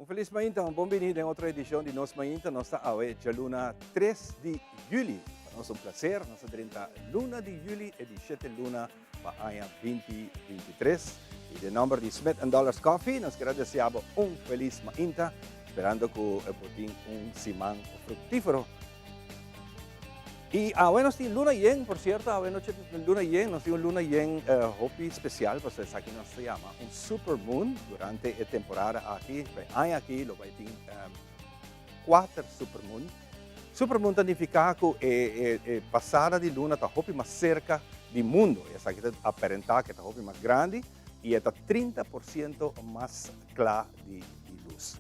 Felis mainta, un bon bini den otro edicion di Nos Mainta. Nos ta awe djaluna 3 di juli. Pa nos un placer, nos ta drenta luna di juli, e di shete luna pa aña 2023. Y den nomber di Smith and Dollars Coffee, nos kier a desea bo un felis mainta, sperando cu bo tin un siman fructifero. Y awe nos tin luna yen, por cierto, awe noche luna yen, nos tin un luna yen hopi special, pasobra esaki nos ta yama un super moon. Durante e temporada aki, pa e aña aki, lo bay tin cuater super moon. Super moon ta nifica cu e pasada di luna ta hopi mas cerca di mundo, y esaki ta aparenta cu e ta hopi mas grandi y e ta 30% mas cla di luz.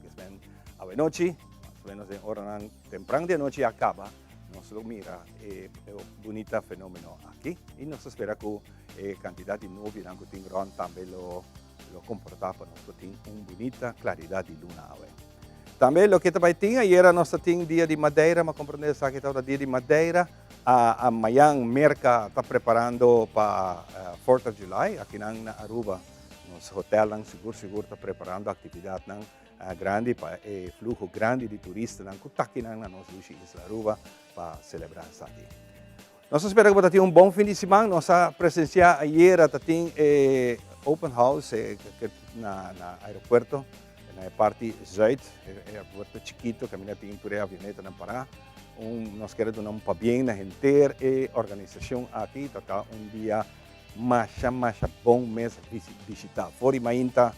Awe nochi, mas o menos den oranan Tempran di anochi a caba, nos lo mira e bunita fenomeno aki y nos ta spera cu e cantidad di nubienan cu tin rond tambe lo lo comporta pa nos por tin un bunita claridad di luna awe. Tambe loke ta bay tin, ayera nos ta tin dia di Madeira, mi a comprende esaki tabata dia di Madeira, a mayan Merca ta preparando pa Fourth of July, akinan na Aruba nos hotelnan sigur sigur ta preparando actividadnan Grandi pa e fluho grandi di turistanan ku takinan na nos dushi isla Aruba pa selebrá esaki. Nos ta spera ku bo ta tin un bon fin di siman. Nos a presensiá ayera ta tin e open house na na aeropuerto na e parti zuid, e aeropuerto chikito kaminda tin tur e avionetanan pará. Un nos kere duna un pabien na henter e organisashon aki. Ta ta un dia masha masha bon mes bishitá. For di mainta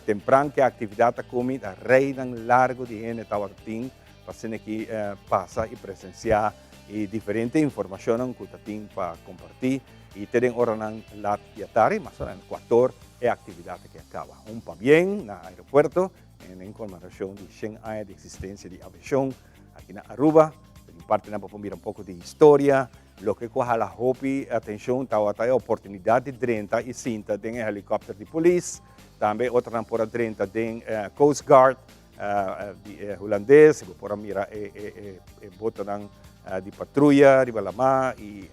Tempran ku e aktividat ta kumi, ta reinan largu di hende tabata tin pa asina ki pasa i presensiá e diferente informashonnan ku ta tin pa kompartí i te den oranan lat di atardi, mas o menos kuator, e aktividat aki a kaba. Un pabien na aeropuerto en konmemorashon di shen aña di eksistensia di aviashon aki na Aruba. Den partinan bo por mira un poko di historia. Loke ku a hala hopi atenshon tabata e oportunidat di drenta i sinta den e helikòpter di polis. Tambe otronan por a drenta den Coast Guard di e hulandes. Bo por a mira e botonan di patruya riba lamá i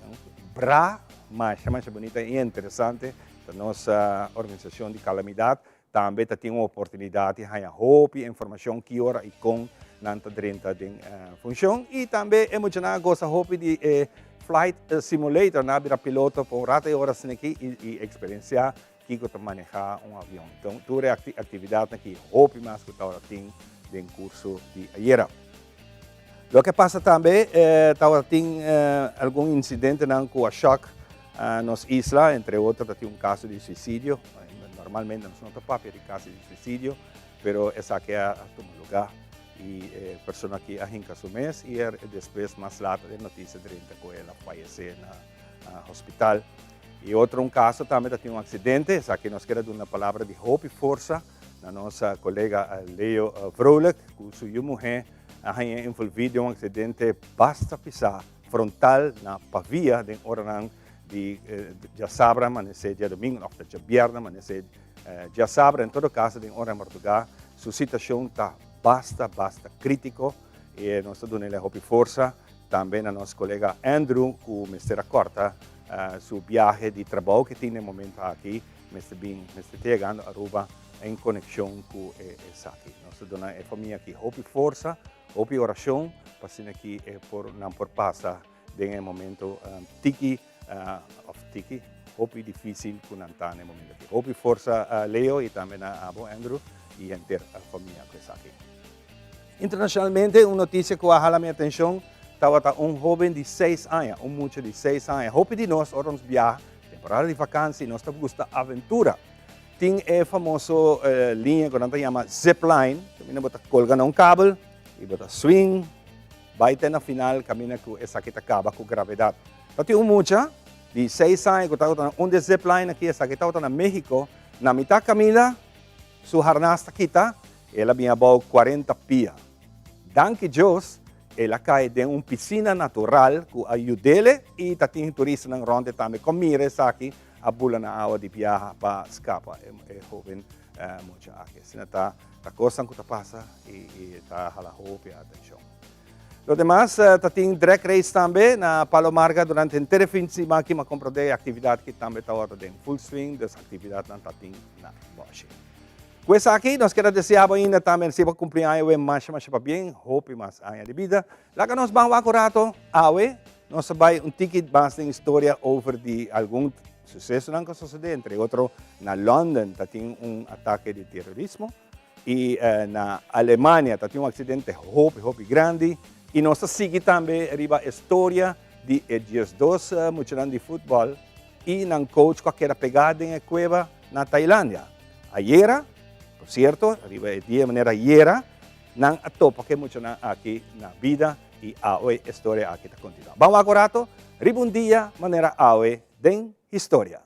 bra masha masha bunita i interesante ta nos organisashon di kalamidat. Tambe ta tin un oportunidat di haña hopi informashon ki ora i kon nan ta drenta den funshon. I tambe e muchanan a gosa hopi di e flight simulator. Nan a bira piloto pa un rato e ora asina aki i eksperensiá kiko ta manehá un avion. Enton tur e aktividatnan aki hopi mas ku tabata tin den kurso di ayera. Loke a pasa tambe tabata tin algun incidentenan cu a shock nos isla, entre otro ta tin un caso di suicidio. Normalmente nos no ta papia di caso di suicidio, pero esaki a tuma lugar y e persona aki a hinca su mes y despues mas later e noticia drenta cu el a fayece na hospital. Y otro un caso tambe ta tin un accidente, esaki nos kier a duna palabra di hopi forsa na nos colega Leo Vrolijk cu su yu muhe a haña envolví den un aksidente basta pisá frontal na Pavia den oranan di djasabra amanesé djadomingo òf ta djabièrnè amanesé djasabra. En todo kaso den ora mardugá su situashon ta basta basta krítiko i nos ta duna el hopi forsa. Tambe na nos kolega Andrew ku mester a kòrta su biahe di trabou ke tin den momento aki. Mester bin, mester ta yegando Aruba en konekshon ku e esaki. Nos ta duna e famia aki hopi forsa, hopi orashon pa asina ki e por nan por pasa den e momento tiki of tiki hopi difisil ku nan ta na e momento aki. Hopi forsa Leo i tambe na abo Andrew i henter famia ku esaki. Internacionalmente un noticia cu a hala mi atencion tabata un hoben di seis aña, un mucha di seis aña. Hopi di nos ora nos biaha, temporada di vakantie, nos ta gusta aventura. Tin e famoso liña cu nan ta yama zipline, caminda bo ta colga na un kabel y bo ta swing bay te na final caminda cu esaki ta caba cu gravedad. Ta tin un mucha di seis aña cu tabata na un di e zipline aki, esaki tabata na Mexico, na mitad caminda su harnas ta kita. El a bin abou 40 pia. Danki Dios, el a kai den un pisina natural ku a yud'ele i ta tin turistanan rònt e tambe. Kon mira esaki a bula na awa di biaha pa skapa e hoben mucha aki. Asina ta ta kosnan ku ta pasa i ta hala hopi atenshon. Lo demas ta tin drag race tambe na Palo Marga durante henter e fin di siman aki. Mi a komprondé e aktividat aki tambe tabata den full swing, dus aktividatnan ta tin na bòshi. Ku esaki nos keda desea bo ainda tambe si bo kumpli aña awe masha masha pabien, hopi mas aña di bida. Laga nos ban wak un rato awe nos a bai un tiki mas den historia over di algun susesonan ku a sosode, entre otro na London ta tin un atake di terorismo i na Alemania ta tin un aksidente hopi hopi grandi i nos ta sigui tambe riba e storia di e 12 muchanan di futbòl i nan coach ku a keda pegá den e kueba na Tailandia. Ayera, por cierto, riba e dia manera ayera, nan a topa ku e muchanan aki na bida i awe e storia aki ta kontinuá. Ban wak un rato riba un dia manera awe den historia.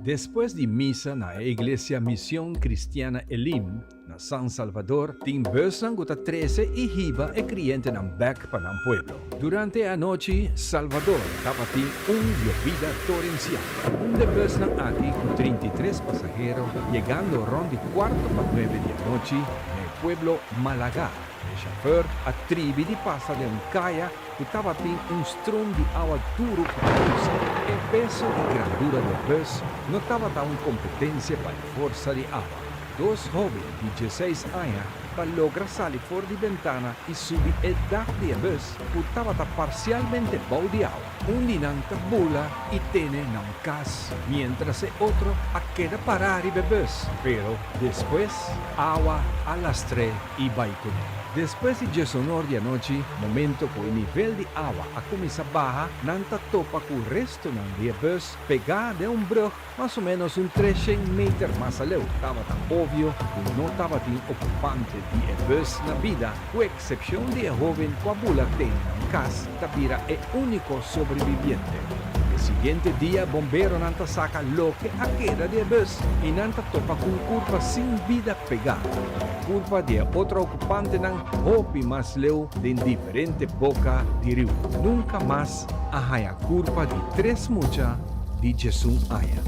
Despues di misa na e iglesia Mision Cristiana Elim na San Salvador tin busnan cu ta trece y hiba e crientenan bek pa nan pueblo. Durante e anochi Salvador tabatin un yobida torencial. Un de busnan aki cu 33 pasahero yegando rond di cuarto pa nuebe di anochi na e pueblo Malaga. E shofèr a tribi di pasa den un kaya ku tabatin un strom di awa duru ku ta lusa. E peso i grandura di e bus no tabata un kompetensia pa e forsa di awa. Dos hóben di dieseis aña ta logra sali for di bentana i subi e dak di e bus ku tabata parsialmente bou di awa. Un di nan ta bula i tene na un kas, miéntras e otro a keda pará riba e bus. Pero despues awa a lastr'é i bai kuné. Despues di diesonor di anochi, momento ku e nivel di awa a kuminsá baha, nan ta topa ku restonan di e bus pegá den un brùg mas o ménos un treshen meter mas aleu. Tabata obvio ku no tabatin okupante di e bus na bida, ku eksepshon di e hóben ku a bula tene na un kas ta bira e úniko sobrebibiente. E siguiente dia bomberonan ta saka loke a keda di e bus i nan ta topa ku un kurpa sin bida pegá. E kurpa di e otro okupantenan hopi mas leu den diferente boka di riu. Nunka mas a haña kurpa di tres mucha di djesun aña.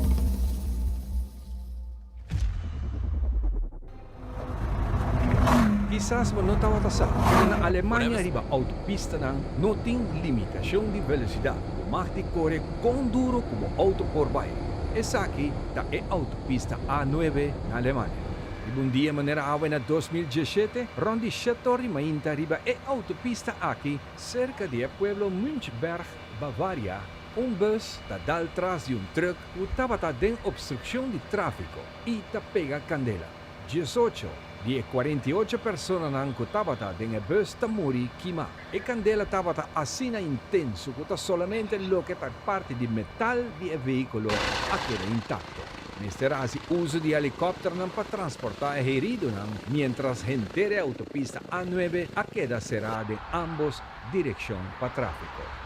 Kisas bo no tabata sa, pero na Alemania riba outopistanan no tin limitashon di velosidat. Bo mag di kore kon duro ku bo outo por bai. Esaki ta e outopista A nuebe na Alemania. Riba un dia manera awe na 2017, rònt di shetor di mainta riba e outopista aki serka di e pueblo Münchberg, Bavaria, un bus ta dal tras di un trùk ku tabata den opstrukshon di tráfiko i ta pega kandela. 18 di e 48 personanan ku tabata den e bus ta muri kimá. E kandela tabata asina intenso ku ta solamente loke ta parti di metal di e vehíkulo a keda intakto. Mester a hasi uso di helikòpternan pa transportá e heridonan miéntras henter e outopista A nuebe a keda será den ámbos direkshon pa tráfiko.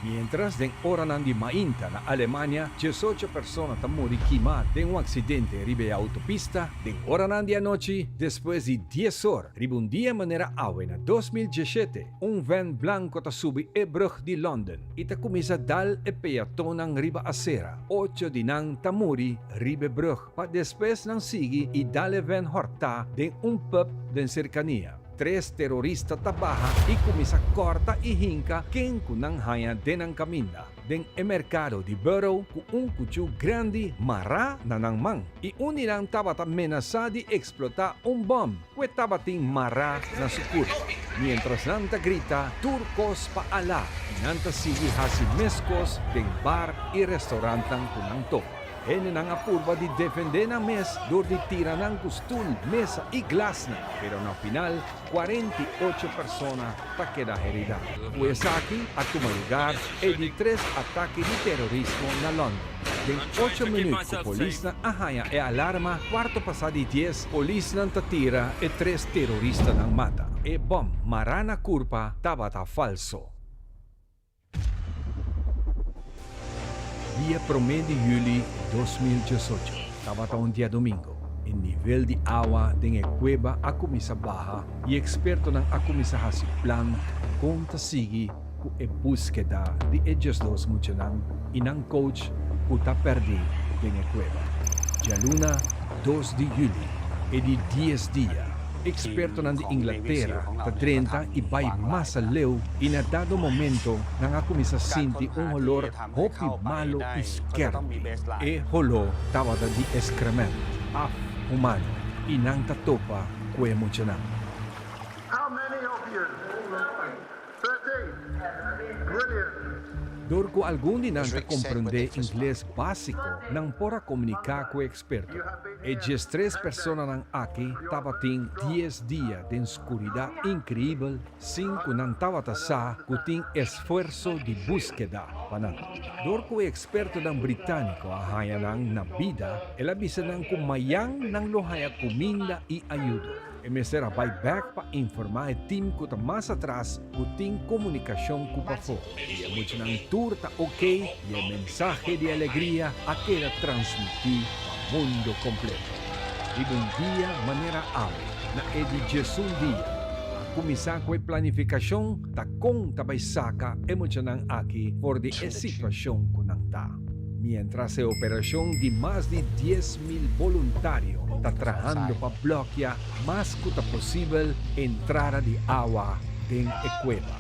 Mientras den oranan di mainta na Alemania 18 persona ta muri kima den un aksidente riba e autopista, den oranan di anochi despues di dies or riba un dia manera awe na 2017 un van blanco ta subi e brug di London y ta cuminsa dal e peatonnan riba acera. Ocho di nan ta muri riba e brug pa despues nan sigui y dal e van horta den un pub den cercania. Tres terorista ta baha i kuminsá kòrta i hinka ken ku nan haña den nan kaminda den e merkado di Borough ku un kuchú grandi mará na nan man i un di nan tabata menasá di eksplotá un bòm ku e tabatin mará na su kurpa. Miéntras nan ta grita tur kos pa Alá i nan ta sigui hasi meskos den bar i restaurantnan ku nan topa. Hendenan a purba di defendé nan mes dor di tira nan ku stul, mesa i glasnan, pero na final 48 persona ta keda heridá. Ku esaki a tuma lugar e di tres atake di terorismo na London. Den ocho minüt ku polisnan a haña e alarma, kuarto pasá di dies, polisnan ta tira e tres teroristanan mata. E bòm mará na kurpa tabata falso. Dia promé di yüli 2018 tabata un diadomingo. E nivel di awa den e kueba a kuminsá baha i ekspertonan a kuminsá hasi plan kon ta sigui ku e búskeda di e 12 muchanan i nan coach ku ta pèrdí den e kueba. Djaluna 2 di yüli, e di dies dia, ekspertonan di Inglatera ta drenta i bai mas aleu i na dado momento nan a kuminsá sinti un holor hopi malo i skèrpi. E holó tabata di eskrement, af humano, i nan ta topa ku e muchanan. How many of you? 13. Brilliant. Dor ku algun di nan ta komprendé ingles básiko, nan por a komuniká ku e eksperto. E 13 personanan aki tabatin 10 dia den skuridat inkreibel sin ku nan tabata sa ku tin esfuerso di búskeda pa nan. Dor ku e ekspertonan britániko a haña nan na bida, el a bisa nan ku mayan nan lo haña kuminda i ayudo. E mester a bai bèk pa informá e tim ku ta mas atras ku tin komunikashon ku pafó. I e muchanan tur ta okey i e mensahe di alegria a keda transmití pa mundo kompleto. Riba un dia manera awe, na e di 11 dia, a kuminsá ku e planifikashon ta kon ta bai saka e muchanan aki for di e situashon ku nan ta. Mientras e operashon di mas di 10,000 boluntario ta trahando pa blòkia mas ku ta posibel entrada di awa den e kueba.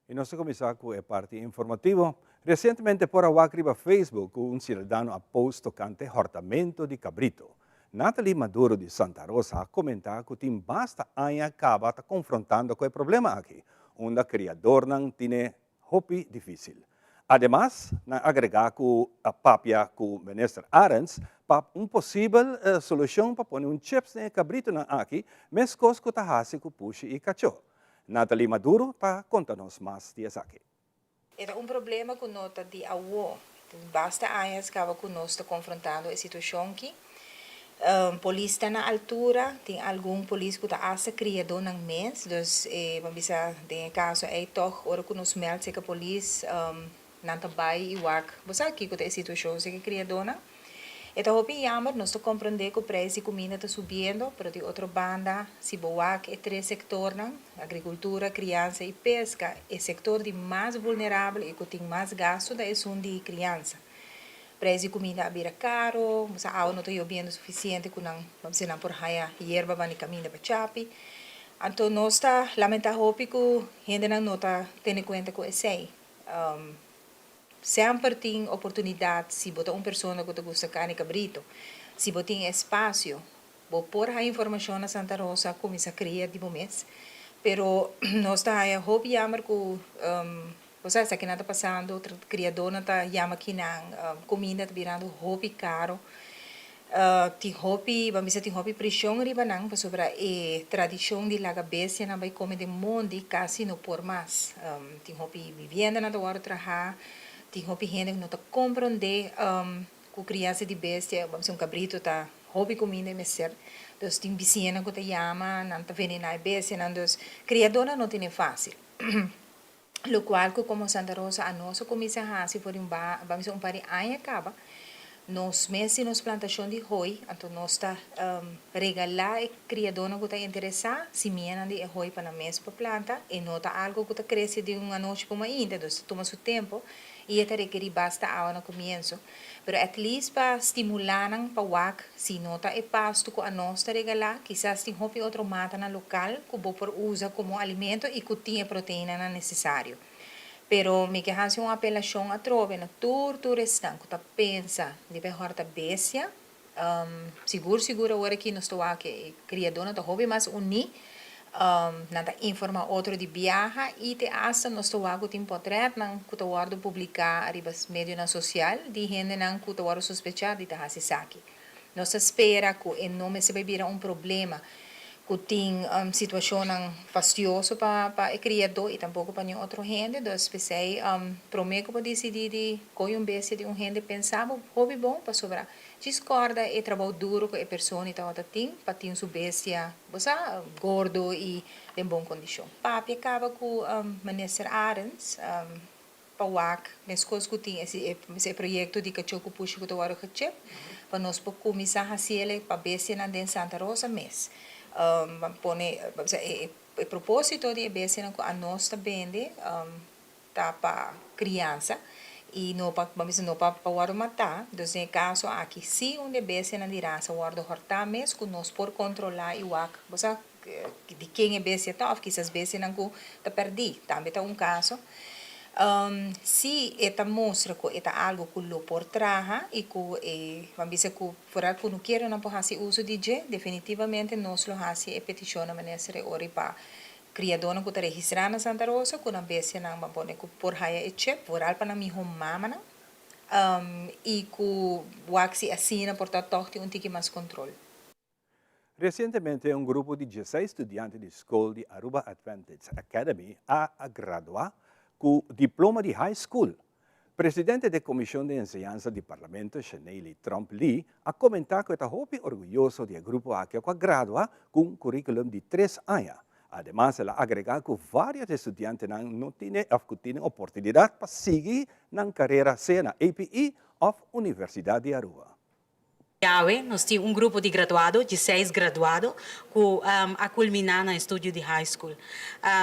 I nos ta kuminsá ku e parti informativo. Resientemente por a wak riba Facebook ku un siudadano a post tokante hòrtamentu di kabrito. Natalie Maduro di Santa Rosa a komentá ku tin basta aña kaba ta konfrontando ku e problema aki, unda kriadornan tine hopi difísil. Ademas, nan agregá ku a papia ku Minister Arends pa un posibel solushon pa pone un chips den e kabritonan aki, meskos ku ta hasi ku pushi i kachó. Natalie Maduro ta konta nos mas di esaki. E ta un problema ku no ta di awo. Tin basta añas kaba ku nos ta konfrontando e situashon ki. Polis ta na altura, tin algun polis ku ta asta kriadónan mes, dus e ban bisa den e kaso ei tòg ora ku nos mèld serka polis nan ta bai i wak bo sa kiko ta e situashon serka e kriadónan. E ta hopi jammer, nos ta comprende cu prijs di cuminda ta subiendo, pero di otro banda, si bo wak e tres sectornan, agricultura, crianza y pesca, e sector di mas vulnerabel y cu tin mas gasto ta esun di crianza. Prijs di cuminda a bira caro, bo sa awa no ta yobiendo suficiente cu nan, bo bisa nan por haya yerba banda di caminda pa chapi. Anto nos ta lamenta hopi cu hendenan no ta tene cuenta cu esey. Semper tin oportunidat si bo ta un persona ku ta gusta karni kabrito. Si bo tin espasio, bo por haña informashon na Santa Rosa, kuminsá kria di bo mes. Pero nos ta haña hopi yamber ku bo sa esaki nan ta pasando, kriadónan ta yama kinan, kuminda ta birando hopi karo. Tin hopi, ban bisa tin hopi preshon riba nan pasobra e tradishon di laga bestianan bai kome den mondi kasi no por mas. Tin hopi viviendanan ta wòrdu trahá, tin hopi hende ku no ta komprondé ku kriansa di bestia, ban bisa un kabritu ta hopi kuminda e mester. Dus tin bisiñanan ku ta yama, nan ta venená e bestianan, dus kriadónan no tene fásil. Lokual ku komo Santa Rosa anos a kuminsá hasi for di un ba, ban bisa un par di aña kaba, nos mes tin nos plantashon di hoi, anto nos ta regalá e kriadónan ku ta interesá simianan di e hoi pa nan mes por planta. E no ta algu ku ta krese di un anochi pa un mainta, dus ta tuma su tempu i e ta rekerí basta awa na kumienso. Pero at least pa stimulá nan pa wak si no ta e pastu ku anos ta regalá, kisas tin hopi otro matanan lokal ku bo por usa komo alimento i ku tin e proteinanan nesesario. Pero mi ke hasi un apelashon atrobe na tur tur esnan ku ta pensa di bai hòrta bestia. Sigur sigur awor aki nos ta wak e kriadónan ta hopi mas uní. Nan ta informa otro di biaha y te hasta nos ta wak cu tin potretnan cu ta wordo publica ariba medionan social di hendenan cu ta wordo sospecha di ta haci esaki. Nos ta spera cu e no mester bay bira un problema cu tin situacionnan fastioso pa pa e criador y tampoco pa niun otro hende. Dus p'esey prome cu bo dicidi di coy un bestia di un hende pensa bo hopi bon pasobra djis corda e trabou duro cu e persona y tabata tin pa tin su bestia bo sa gordo y den bon condicion. Papia caba cu Minister Arends. Pa wak meskos ku tin e proyekto di kachó ku pushi ku ta wòrdu gechep pa nos por kuminsá hasi el pa bestianan den Santa Rosa mes. Pone e propósito di e bestianan ku anos ta bende ta pa kriansa i no pa ban bisa no pa wòrdu matá. Dus den e kaso aki si un di e bestianan di rasa wòrdu hòrtá mes ku nos por kontrolá i wak bo sa di ken e bestia ta of kisas bestianan ku ta pèrdí tambe ta un kaso. Si e ta mustra ku e ta algu ku lo por traha i ku e ban bisa ku foral kunukeronan por hasi uso di dje, definitivamente nos lo hasi e petishon na Minister e ora pa kriadónan ku ta registrá na Santa Rosa ku nan bestianan ban pone ku por haya e chip foral pa nan mihó mamanan i ku wak si asina por ta tòg tin un tiki mas kontrol. Resientemente un grupo di dieseis studiante di skol di Aruba Adventist Academy a a gradua ku diploma di high school. Presidente di e Komishon di Enseñansa di Parlamento Sheneli Tromp Lee a komentá ku e ta hopi orguyoso di e grupo aki ku a gradua ku un kurikulum di tres aña. Ademas el a agregá ku vários di e studiantenan no tine òf ku tine oportunidat pa sigui nan karera sea na APE òf Universidat di Aruba. Awe nos tin un grupo di graduado, dieseis graduado, ku a kulminá nan estudio di high school.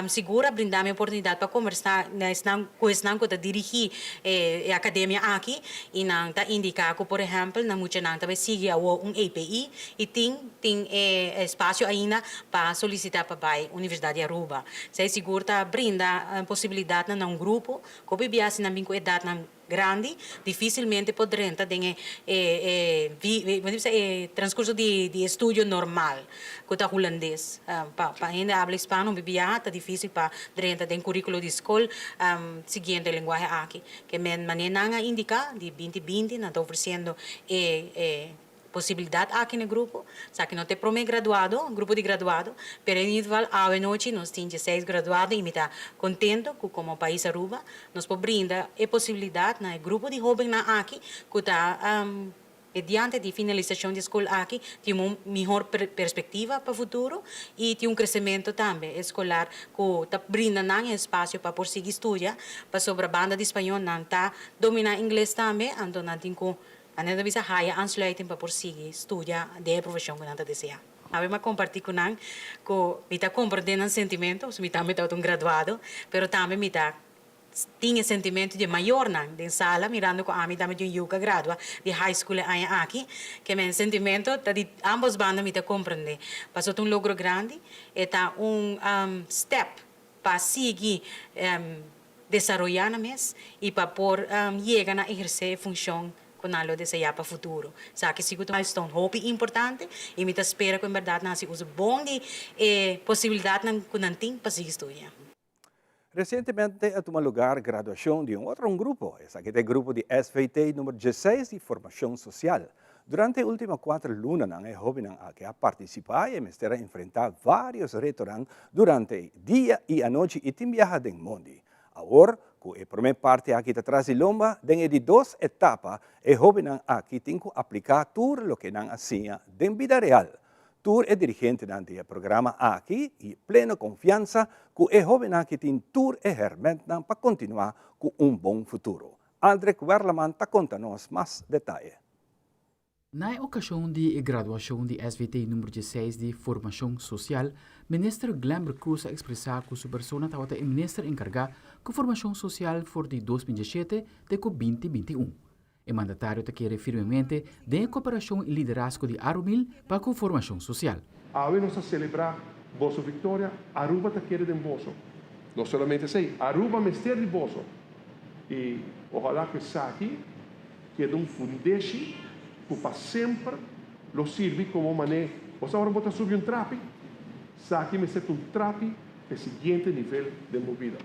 Sigur a brinda mi oportunidat pa kombersá na esnan ku esnan ku ta dirigí e akademia aki i nan ta indiká ku por ehèmpel nan muchanan ta bai sigui awor un API i tin tin e espasio ainda pa solisitá pa bai Universidat di Aruba. Esei sigur ta brinda posibilidatnan na un grupo ku hopi biaha si nan bin ku edatnan grandi dificilmente por drenta den e e e transcurso di di estudio normal cu ta hulandes. Pa pa hende habla hispano bibiaha ta dificil pa drenta den curiculo di scol siguiendo e lenguahe aki. Ke men manera nan a indica di binti binti nan ta ofreciendo e e Posibilidat aki na e grupo, esaki no ta e prome graduado, grupo di graduado, pero en ieder geval awe nochi nos tin dieseis graduado y mi ta contento cu como pais Aruba nos por brinda e posibilidad na e grupo di hobennan aki cu ta mediante di finalisacion di e scol aki tin un mihor perspectiva pa futuro y tin un crecemento tambe escolar cu ta brinda nan e espacio pa por sigui studia pasobra banda di spañol nan ta domina ingles tambe anto nan tin cu Nan ta bisa haya aansluiting pa por sigui studia den e profesion ku nan ta desea. Awe mi a kompartí ku nan ku mi ta komprendé nan sentimento, pasobra mi tambe tabata un graduado, pero tambe mi ta tin e sentimento di e mayornan den sala mirando ku ami tambe tin un yu ku a gradua di high school e aña aki, ke men sentimento ta di ambos banda mi ta komprendé. Pasobra ta un logro grandi, e ta un step pa sigui desaroyá nan mes i pa por yega na ehersé e funshon ku nan lo deseá pa futuro. Esaki sigur ta un milestone hopi importante i mi ta spera ku en bèrdat nan hasi uso bon di e posibilidatnan ku nan tin pa sigui studia. Resientemente a tuma lugar graduashon di un otro un grupo, esaki ta e grupo di SVT number dieseis di Formacion Social. Durante e ultimo cuater lunanan e hobennan aki a participa y e mester a enfrenta varios retonan durante dia y anochi y tin biaha den mondi. Awor cu e prome parti aki ta tras di lomba, den e di dos etapa e hobennan aki tin cu aplica tur loke nan a siña den bida real. Tur e dirigentenan di e programa aki y pleno confiansa cu e hobennan aki tin tur e hermentnan pa continua cu un bon futuro. Aldrich Werleman ta konta nos mas detaye. Na e okashon di e graduashon di SVT number dieseis di Formashon Sosial, Minister Glenbert Croes a ekspresá ku su persona tabata e minister enkargá ku formashon sosial for di 2017 te ku 2021. E mandatario ta kere firmemente den e koperashon i liderazgo di Arumil pa ku formashon sosial. Awe nos ta selebrá boso viktoria, Aruba ta kere den boso. No solamente esei, Aruba mester di boso. I ohalá ku esaki keda un fundeshi ku pa semper lo sirbi komo mané. Bo sa ora bo ta subi un trapi? Esaki mester ta un trapi pa e siguiente nivel den bo bida.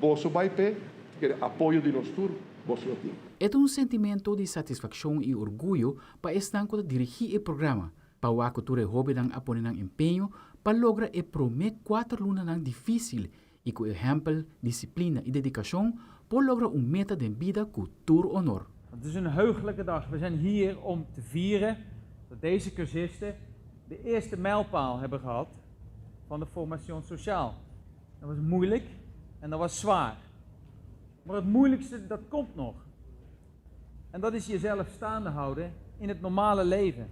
Boso bai p'e, kere apoyo di nos tur boso lo tin. E ta un sentimento di satisfakshon i orguyo pa esnan ku ta dirigí e programa, pa wak ku tur e hóbennan a pone nan empeño pa logra e promé kuater lunanan difísil i ku ehèmpel, disiplina i dedikashon por logra un meta den bida ku tur honor. Het is een heugelijke dag. We zijn hier om te vieren dat deze cursisten de eerste mijlpaal hebben gehad van de formation sociaal. Dat was moeilijk en dat was zwaar. Maar het moeilijkste, dat komt nog. En dat is jezelf staande houden in het normale leven.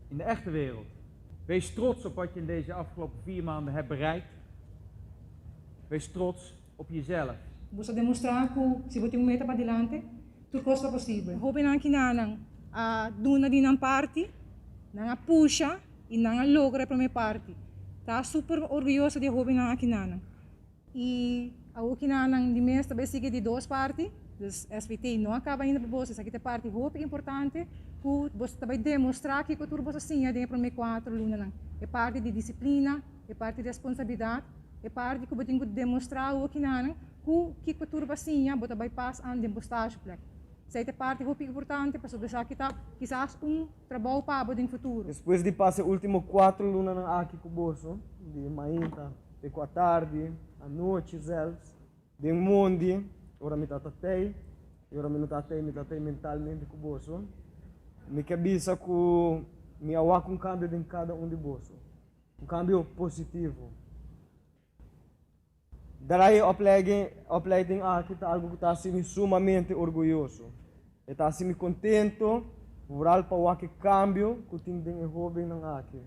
In de echte wereld. Wees trots op wat je in deze afgelopen vier maanden hebt bereikt. Wees trots op jezelf. Bo sa demostrá ku si bo tin un meta padilanti, tur kos ta posibel. Hóbennan kinanan a duna di nan parti, nan a pusha i nan a logra e promé parti. Ta super orguyoso di e hóbennan akinanan. I awor kinanan di mes ta bai sigui di dos parti, dus SVT no a kaba ainda pa boso, esaki ta e parti hopi importante ku boso ta bai demostrá kiko tur boso a siña den e promé kuater lunanan. E parti di disiplina, e parti di responsabilidat, e parti ku bo tin ku demostrá awor kinanan ku kiko tur bo a siña bo ta bai pas an den bo stageplek. Esei ta e parti hopi importante pasobra esaki ta kisas un trabou pa bo den futuro. Despues di pasa e ultimo cuatro lunanan aki cu boso, di mainta te cu atardi, anochi zelfs, den mondi, ora mi ta ta tey, y ora mi no ta tey, mi ta tey mentalmente cu boso, mi ke bisa cu mi a wak un cambio den cada un di boso, un cambio positivo. Draai e opleiding aki ta algu ku ta hasi mi sumamente orguyoso. E ta hasi mi kontento, vooral pa wak e kambio ku tin den e hóbennan aki.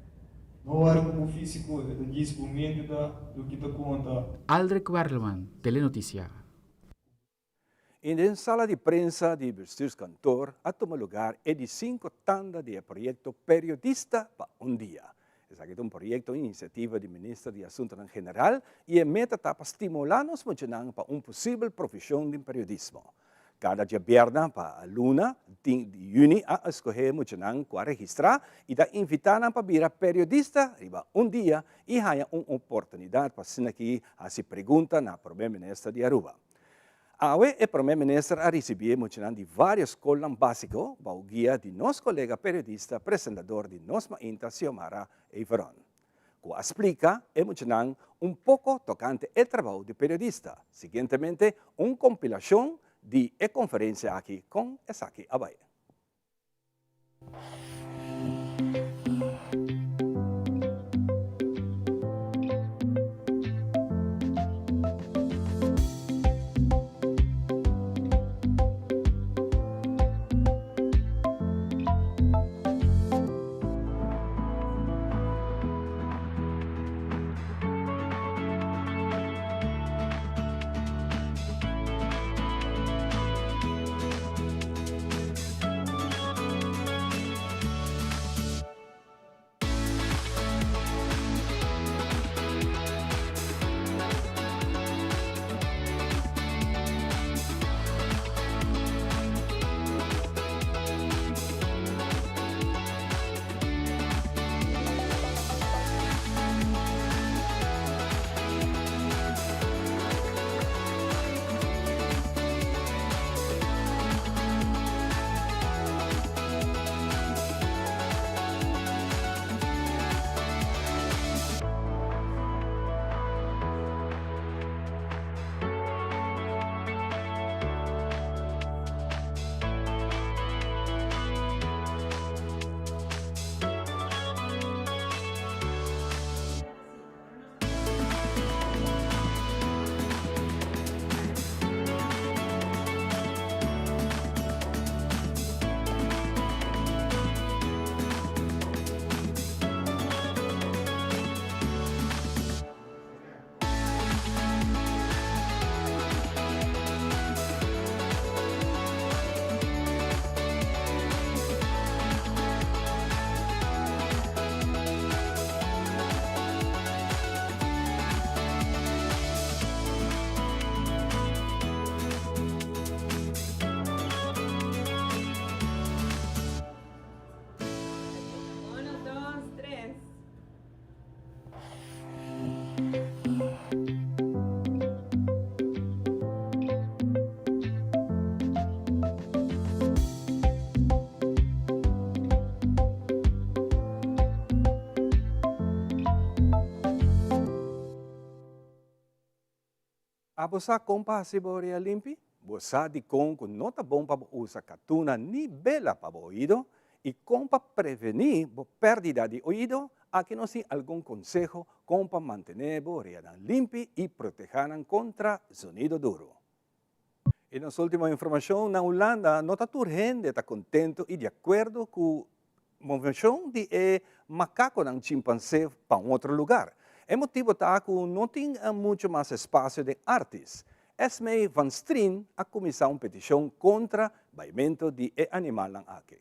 No wòri ku bo físiko, e ta djis bo mente ta loke ta konta. Aldrich Werleman, Telenoticia. I den sala di prensa di Bestuurskantoor a tuma lugar e di cinco tanda di e proyecto Periodista pa un dia. Esaki ta un proyecto iniciativa di Minister di Asuntonan General y e meta ta pa stimula nos muchanan pa un posibel profesion den periodismo. Cada djabièrnè pa luna di juni a escoge muchanan cu a registra y ta invita nan pa bira periodista riba un dia y haya un oportunidad pa asina aki haci pregunta na Prome Minister di Aruba. Awe e Prome Minister a ricibi e muchanan di varios scolnan basico bao guia di nos colega periodista presentador di Nos Mainta Xiomara Everon, cu a splica e muchanan un poco tocante e trabao di periodista. Siguientemente un compilacion di e conferencia aki con esaki a bay. Abo sa kon pa hasi bo orea limpi? Bo sa dikon ku no ta bon pa bo usa katuna ni bela pa bo oido? I kon pa prevení bo pèrdida di oido? Aki nos tin algun konseho kon pa mantené bo oreanan limpi i protehá nan kontra zonido duru. I nos último informashon, na Hulanda no ta tur hende ta kontentu i di akuerdo ku moveshon di e makakonan chimpansé pa un otro lugar. E motibo ta ku no tin muchu mas espasio den Artis. Esmee van Strien a kuminsá un petishon kontra baimentu di e animalnan aki.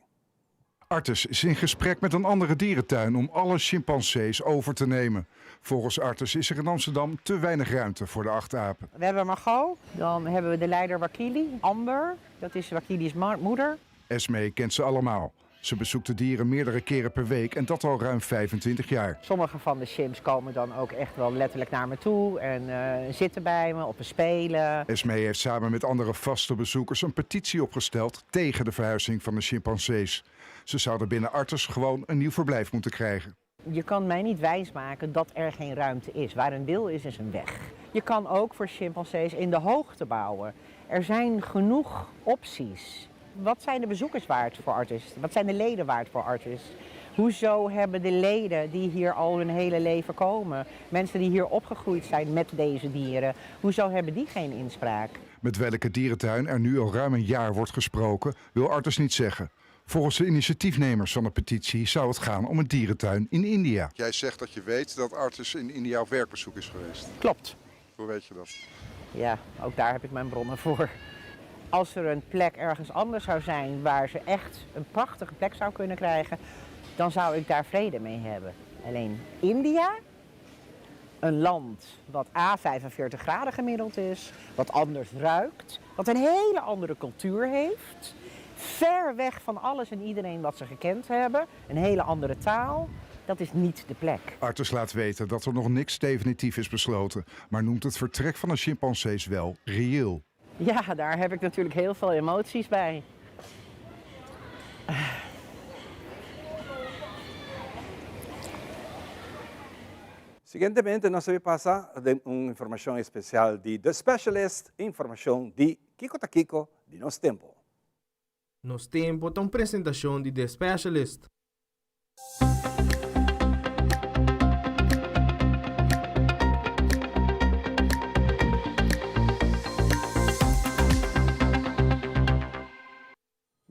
Artis is in gesprek met een andere dierentuin om alle chimpansees over te nemen. Volgens Artis is er in Amsterdam te weinig ruimte voor de acht apen. We hebben Margot, dan hebben we de leider Wakili, Amber, dat is Wakili's moeder. Esmee kent ze allemaal. Ze bezoekt de dieren meerdere keren per week en dat al ruim 25 jaar. Sommige van de chimps komen dan ook echt wel letterlijk naar me toe en eh, zitten bij me of we spelen. Esmee heeft samen met andere vaste bezoekers een petitie opgesteld tegen de verhuizing van de chimpansees. Ze zouden binnen Artis gewoon een nieuw verblijf moeten krijgen. Je kan mij niet wijsmaken dat er geen ruimte is. Waar een wil is, is een weg. Je kan ook voor chimpansees in de hoogte bouwen. Er zijn genoeg opties. Wat zijn de bezoekers waard voor Artis? Wat zijn de leden waard voor Artis? Hoezo hebben de leden die hier al hun hele leven komen, mensen die hier opgegroeid zijn met deze dieren, hoezo hebben die geen inspraak? Met welke dierentuin er nu al ruim een jaar wordt gesproken, wil Artis niet zeggen. Volgens de initiatiefnemers van de petitie zou het gaan om een dierentuin in India. Jij zegt dat je weet dat Artis in India op werkbezoek is geweest. Klopt. Hoe weet je dat? Ja, ook daar heb ik mijn bronnen voor. Als er een plek ergens anders zou zijn waar ze echt een prachtige plek zou kunnen krijgen, dan zou ik daar vrede mee hebben. Alleen India, een land wat A 45 graden gemiddeld is, wat anders ruikt, wat een hele andere cultuur heeft, ver weg van alles en iedereen wat ze gekend hebben, een hele andere taal. Dat is niet de plek. Artis laat weten dat er nog niks definitief is besloten, maar noemt het vertrek van de chimpansees wel reëel. Ja, daar heb ik natuurlijk heel veel emoties bij. Siguientemente nos ta pasa den un informacion especial di The Specialist, informacion di Kico ta Kico di nos tempo. Nos Tempo ta un presentacion di The Specialist.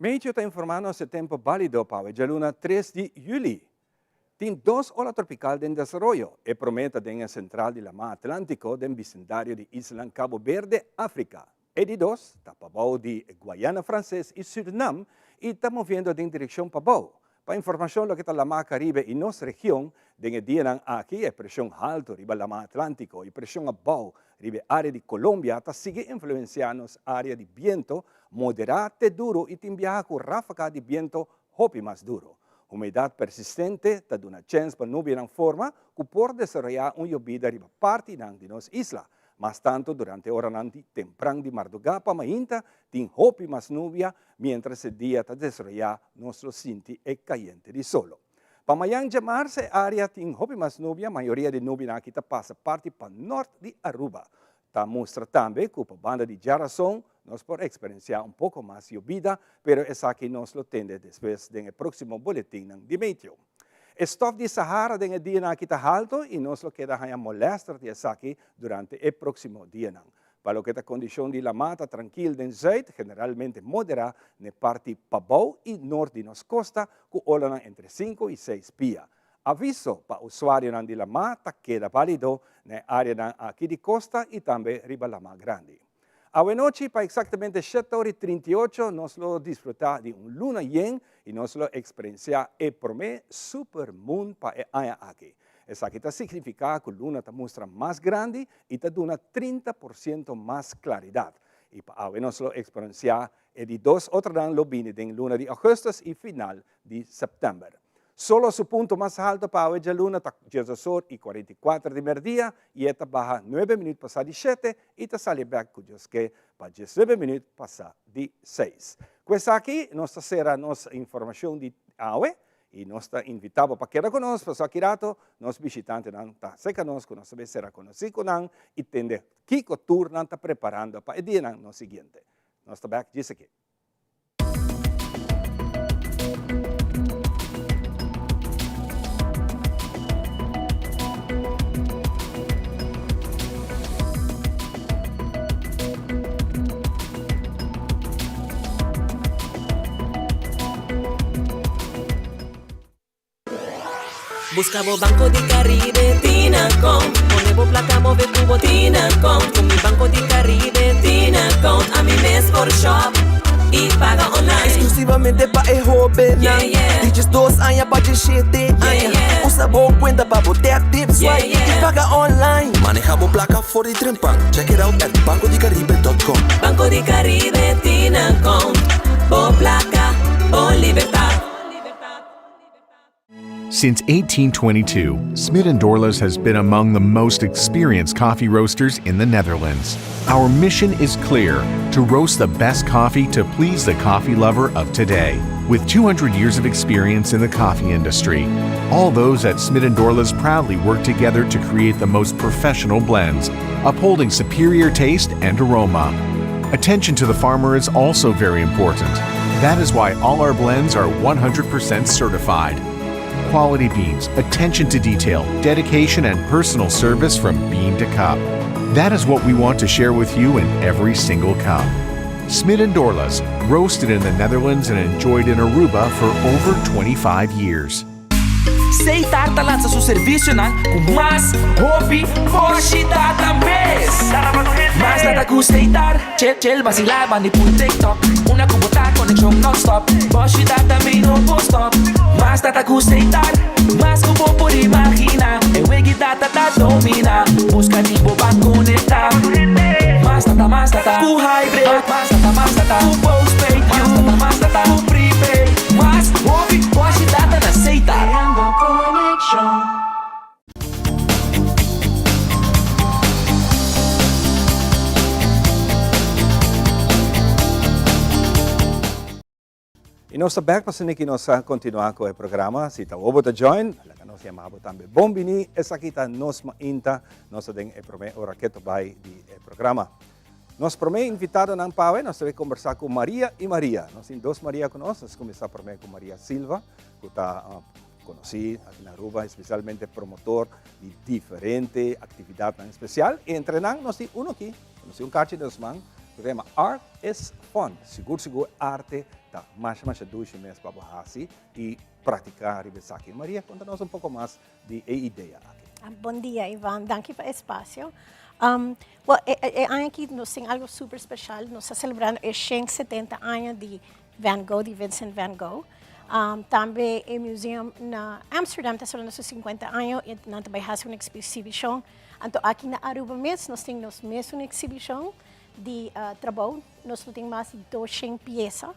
Meteo ta informá nos e tempu bálido pa awe djaluna tres di yüli. Tin dos ola tropikal den desaroyo. E promé ta den e sentral di Lamá Atlántiko den bisindario di islanan Cabo Berde, Afrika. E di dos ta pabou di Guayana Franses i Surinam i ta moviendo den direkshon pabou. Pa informashon loke ta Lamá Karibe i nos region, den e dianan aki e preshon haltu riba Lamá Atlántiko i preshon abou riba e área di Colombia ta sigui influensiá nos área di biento moderá te duru i tin biaha ku ráfaga di biento hopi mas duru. Humedat persistente ta duna chèns pa nubianan forma ku por desaroyá un yobida riba partinan di nos isla. Mas tantu durante oranan di tempran di mardugá pa mainta tin hopi mas nubia, miéntras e dia ta desaroyá nos lo sinti e kayente di solo. Pa mayan djamars e área tin hopi mas nubia, mayoria di nubianan aki ta pasa parti pa nort di Aruba. Ta mustra tambe ku pa banda di djarason nos por eksperensiá un poko mas yobida, pero esaki nos lo tende despues den e próksimo boletinnan di meteo. E stof di Sahara den e dianan aki ta halto i nos lo keda haña molèster di esaki durante e próksimo dianan. Pa loke ta kondishon di lamá ta trankil den zùit, generalmente moderá n'e parti pabou i nort di nos kosta ku olanan entre sinku i seis pia. Aviso pa usuarionan di lamá ta keda bálido na e áreanan aki di kosta i tambe riba lamá grandi. Awenochi pa eksaktamente shete ora i 38 nos lo disfrutá di un luna yen i nos lo eksperensiá e promé super moon pa e aña aki. Esaki ta signifiká ku luna ta mustra mas grandi i ta duna 30% mas klaridat. I pa awe nos lo eksperensiá e di dos otronan lo bini den luna di ougùstùs i final di sèptèmber. Solo su punto mas halto pa awe djaluna ta diesdos i 44 di merdia i e ta baha nuebe minüt pasá di shete i ta sali bèk ku Dios ke pa diesnuebe minüt pasá di seis. Ku esaki nos ta sera nos informashon di awe. I nos ta invitá bo pa keda ku nos, pasobra aki rato nos bishitantenan ta serka nos ku nos ta bay sera konosí ku nan i tende kiko tur nan ta preparando pa e dianan no siguiente. Nos ta bek djis aki. Busca bo Banco di Caribe Tinacom Pone bo placa move cu bo Tinacom Cu mi Banco di Caribe Tinacom Ami mes por shop y paga online Exclusivamente pa e hobennan Di diesdos aña pa diesshete aña Usa bo cuenta pa bo tap tip swipe y paga online Maneha bo placa for di trempan Check it out at bancodicaribe.com. Banco di Caribe Tinacom Bo placa, bo libertad. Since 1822, Smit & Dorlas has been among the most experienced coffee roasters in the Netherlands. Our mission is clear to roast the best coffee to please the coffee lover of today. With 200 years of experience in the coffee industry, all those at Smit & Dorlas proudly work together to create the most professional blends, upholding superior taste and aroma. Attention to the farmer is also very important. That is why all our blends are 100% certified. Quality beans, attention to detail, dedication, and personal service from bean to cup. That is what we want to share with you in every single cup. Smit and Dorlas, roasted in the Netherlands and enjoyed in Aruba for over 25 years. Setar ta lansa su servicionan cu mas hopi boshi data mes. Mas data cu Setar, chill chill vacila bandi pul TikTok. Una cu bo ta conexion non stop, boshi data mi no por stop. Mas data cu Setar, mas cu bo por imagina. E wegi data ta domina, busca di bo ban conecta. Mas data mas data cu hybrid, mas data mas data cu postpaid, mas data mas data cu prepaid. Mas hopi boshi data na Setar. Creando conexion. Y nos ta bek pa asina ki nos a continua cu e programa. Si ta bo ta join, laga nos yama bo tambe. Bon bini, esaki ta Nos Mainta. Nos ta den e prome ora keto bay di e programa. Nos prome invitadonan pawe, nos ta bay combersa cu Maria y Maria. Nos tin dos Maria cu nos. Nos cuminsa prome cu Maria Silva, cu ta conoci aki na Aruba, especialmente promotor di diferente actividadnan especial. Y entre nan nos tin uno aki, nos tin un kachi den nos man, cu ta yama Art is Fun. Sigur sigur arte ta masha masha dushi mes pa bo haci y practica riba esaki. Maria, conta nos un poco mas di e idea aki. Bon dia Ivan, danki pa e espacio. Well, e aña aki nos tin algo super special, nos ta celebrando e 170 aña di Van Gogh, di Vincent Van Gogh. Tambe e museum na Amsterdam ta celebrando su 50 aña y nan ta bay haci un exhibicion. Anto aki na Aruba mes nos tin nos mesun exhibicion di trabou. Nos lo tin mas di 200 pieza.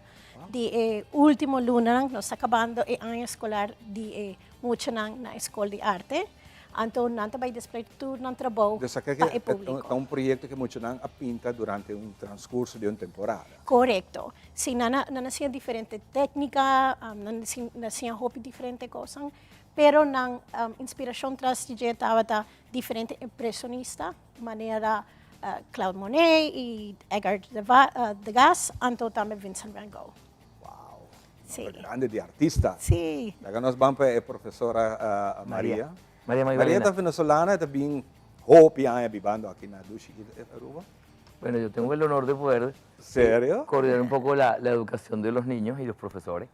Di e ultimo lunanan nos ta cabando e aña escolar di e muchanan na e scol di arte. Anto nan ta bay display tur nan trabou Dus pa e publico. Ta un proyecto cu muchanan a pinta durante un transcurso di un temporada. Corecto. Si, nan a nan a siña diferente tecnica, nan a siña hopi diferente cosnan, pero nan inspiracion tras di dje tabata diferente impresionista manera Claude Monet y Edgar Degas, anto tambe Vincent van Gogh. Wow! Sí. Grande di artista. Sí. Laga nos ban pa e profesora Maria. Maria Maria Magdalena. ta venezolana, e ta bin hopi aña bibando aki na Dushi Aruba. Bueno, yo tengo el honor de poder ¿Serio? coordinar un poco la, la educación de los niños y los profesores.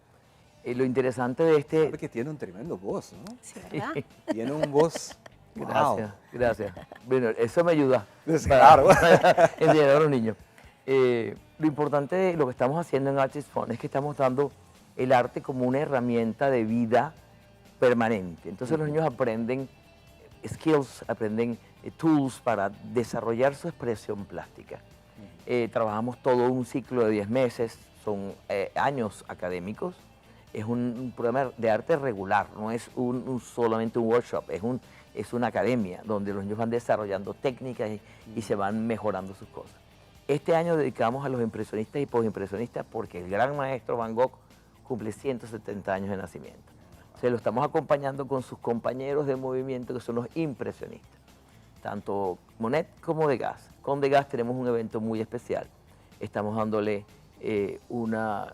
Eh, lo interesante de este... Sabe que tiene un tremendo voz, ¿no? Sí, ¿verdad? Tiene un voz... Gracias, wow. gracias. Bueno, eso me ayuda. Claro. Para enseñar a los niños. Eh, lo importante de lo que estamos haciendo en Artist Fund es que estamos dando el arte como una herramienta de vida permanente. Entonces los niños aprenden skills, aprenden eh, tools para desarrollar su expresión plástica. Eh, trabajamos todo un ciclo de 10 meses, son eh, años académicos. Es un, un programa de arte regular, no es un, un solamente un workshop, es, un, es una academia donde los niños van desarrollando técnicas y, y se van mejorando sus cosas. Este año dedicamos a los impresionistas y postimpresionistas porque el gran maestro Van Gogh cumple 170 años de nacimiento. Se lo estamos acompañando con sus compañeros de movimiento que son los impresionistas, tanto Monet como Degas. Con Degas tenemos un evento muy especial. Estamos dándole eh, una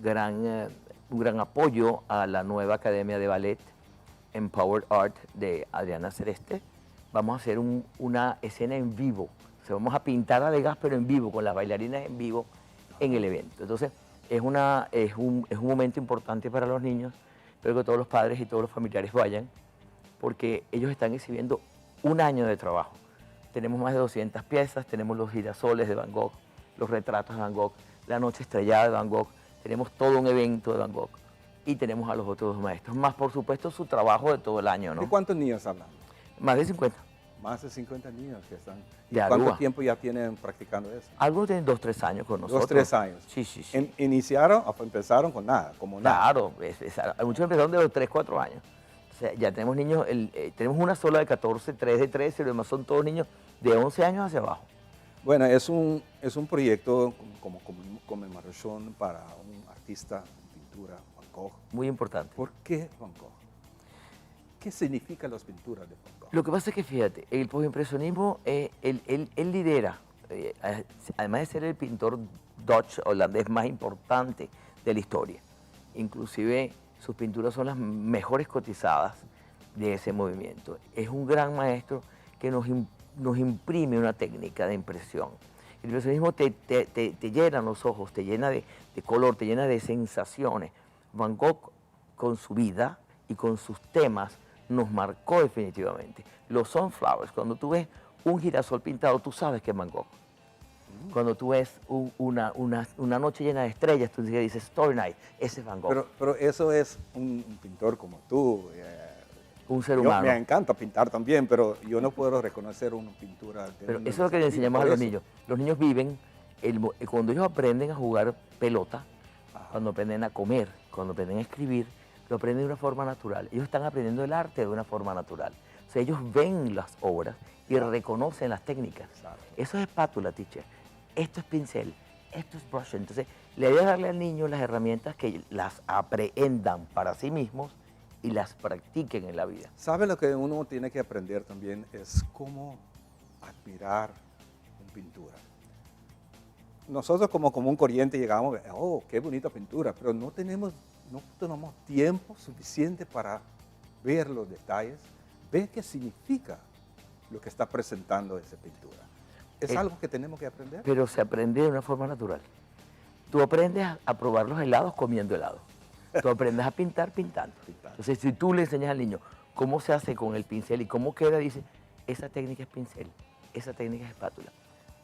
gran, eh, un gran apoyo a la nueva Academia de Ballet Empowered Art de Adriana Celeste. Vamos a hacer una escena en vivo. O sea, vamos a pintar a Degas, pero en vivo, con las bailarinas en vivo en el evento. Entonces, es, una, es, un, es un momento importante para los niños. Espero que todos los padres y todos los familiares vayan, porque ellos están exhibiendo un año de trabajo. Tenemos más de 200 piezas, tenemos los girasoles de Van Gogh, los retratos de Van Gogh, la noche estrellada de Van Gogh, tenemos todo un evento de Van Gogh y tenemos a los otros dos maestros, más por supuesto su trabajo de todo el año, ¿no? ¿De cuántos niños hablamos? Más de 50. Más de 50 niños que están. ¿Y cuánto tiempo ya tienen practicando eso? Algunos tienen dos, tres años con nosotros. Dos, tres años. Sí, sí, sí. iniciaron, empezaron con nada, como nada. Claro, muchos empezaron de los tres, cuatro años. O sea, ya tenemos niños, eh, tenemos una sola de 14, tres de 13, los demás son todos niños de 11 años hacia abajo. Bueno, es un, es un proyecto como, como conmemoración para un artista en pintura, Van Gogh. Muy importante. ¿Por qué Van Gogh? ¿Qué significan las pinturas de Van Gogh? Lo que pasa es que, fíjate, el postimpresionismo, eh, él, él, lidera, eh, además de ser el pintor Dutch holandés más importante de la historia, inclusive sus pinturas son las mejores cotizadas de ese movimiento. Es un gran maestro que nos, nos imprime una técnica de impresión. El impresionismo te, te, te, llena los ojos, te llena de, de color, te llena de sensaciones. Van Gogh, con su vida y con sus temas, nos marcó definitivamente. Los sunflowers, cuando tú ves un girasol pintado, tú sabes que es Van Gogh. Cuando tú ves una, una, una, noche llena de estrellas, tú dices Story Night, ese es Van Gogh. Pero, pero eso es un, pintor como tú. Eh, un ser humano. me encanta pintar también, pero yo no puedo reconocer una pintura. De pero eso es lo que le enseñamos a los niños. Los niños viven, el, cuando ellos aprenden a jugar pelota, cuando aprenden a comer, cuando aprenden a escribir, lo aprenden de una forma natural. Ellos están aprendiendo el arte de una forma natural. O sea, ellos ven las obras y reconocen las técnicas. Eso es espátula, teacher. Esto es pincel. Esto es brush. Entonces, le idea es darle al niño las herramientas que las aprehendan para sí mismos y las practiquen en la vida. ¿Sabe lo que uno tiene que aprender también? Es cómo admirar una pintura. Nosotros como común corriente llegamos, oh, qué bonita pintura, pero no tenemos, no tenemos tiempo suficiente para ver los detalles, ver qué significa lo que está presentando esa pintura. Es eh, algo que tenemos que aprender. Pero se aprende de una forma natural. Tú aprendes a probar los helados comiendo helado. Tú aprendes a pintar pintando. Entonces, si tú le enseñas al niño cómo se hace con el pincel y cómo queda, dice, esa técnica es pincel, esa técnica es espátula,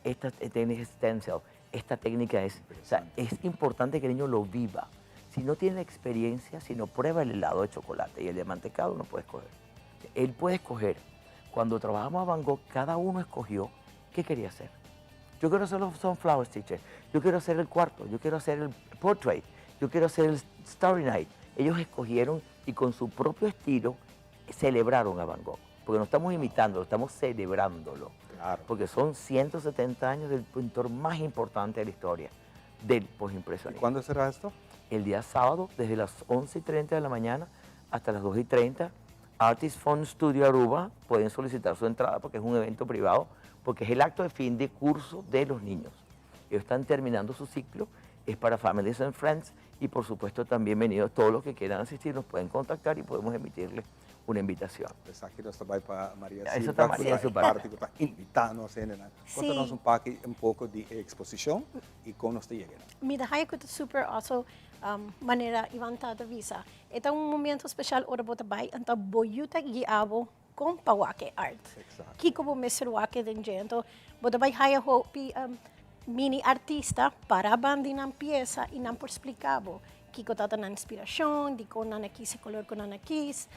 esta técnica es stencil, esta técnica es... O sea, es importante que el niño lo viva. Si no tiene experiencia, si no prueba el helado de chocolate y el de mantecado, no puede escoger. Él puede escoger. Cuando trabajamos a Van Gogh, cada uno escogió qué quería hacer. Yo quiero hacer los Sunflowers, teacher. Yo quiero hacer el cuarto. Yo quiero hacer el portrait. Yo quiero hacer el Starry Night. Ellos escogieron y con su propio estilo celebraron a Van Gogh. Porque no estamos imitándolo, estamos celebrándolo. Claro. Porque son 170 años del pintor más importante de la historia, del postimpresionismo. ¿Cuándo será esto? El día sábado, desde las 11 y 30 de la mañana hasta las 2 y 30. Artist Fund Studio Aruba pueden solicitar su entrada porque es un evento privado, porque es el acto de fin de curso de los niños. Ellos están terminando su ciclo, es para Families and Friends y por supuesto también bienvenidos todos los que quieran asistir, nos pueden contactar y podemos emitirles una invitación. Esaki nos ta pa Maria Eso ta Maria su parte. Pa invita nos. Conta nos un poco di exposicion y con nos ta yega. Mi ta haya super also manera Ivan ta bisa. E ta un momento special ora bo ta bay, anto bo yiu ta guia bo con pa wak e art. Kico bo mester wak den dje. Anto bo ta bay haya hopi mini artista para banda di nan pieza y nan por splica bo. Kico ta nan inspiracion, di con nan a kies e color cu nan a kies.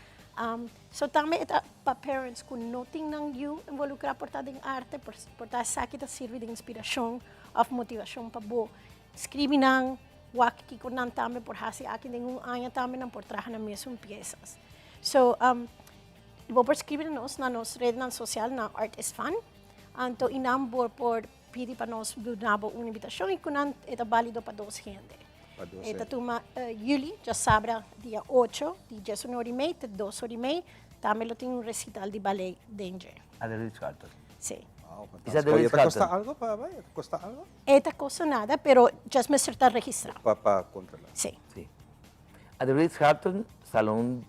So tambe ta pa parents cu no tin nan yiu involucra por ta den arte, por ta esaki ta sirbi di inspiracion of motivacion pa bo. Scribi nan, wak kico nan tambe por hasi aki den un aña tambe nan por traha nan mesun pieza. So, bo por scribi nos na nos red social na Art is Fun. Anto y nan por pidi pa nos duna bo un invitacion y cu nan ta valido pa dos hende. Pa E ta tuma juli, djasabra dia ocho, di diesun ora i mei te dos ora i mei. Tambe lo tin un recital di ballet den dje. A de Ritz Carlton. Sí. Wow, fantástico. Y e ta costa algo pa bay? E ta costa algo? E ta costa nada, pero just mester ta registra. Pa pa controla. Sí. Sí. A de Ritz Carlton, salon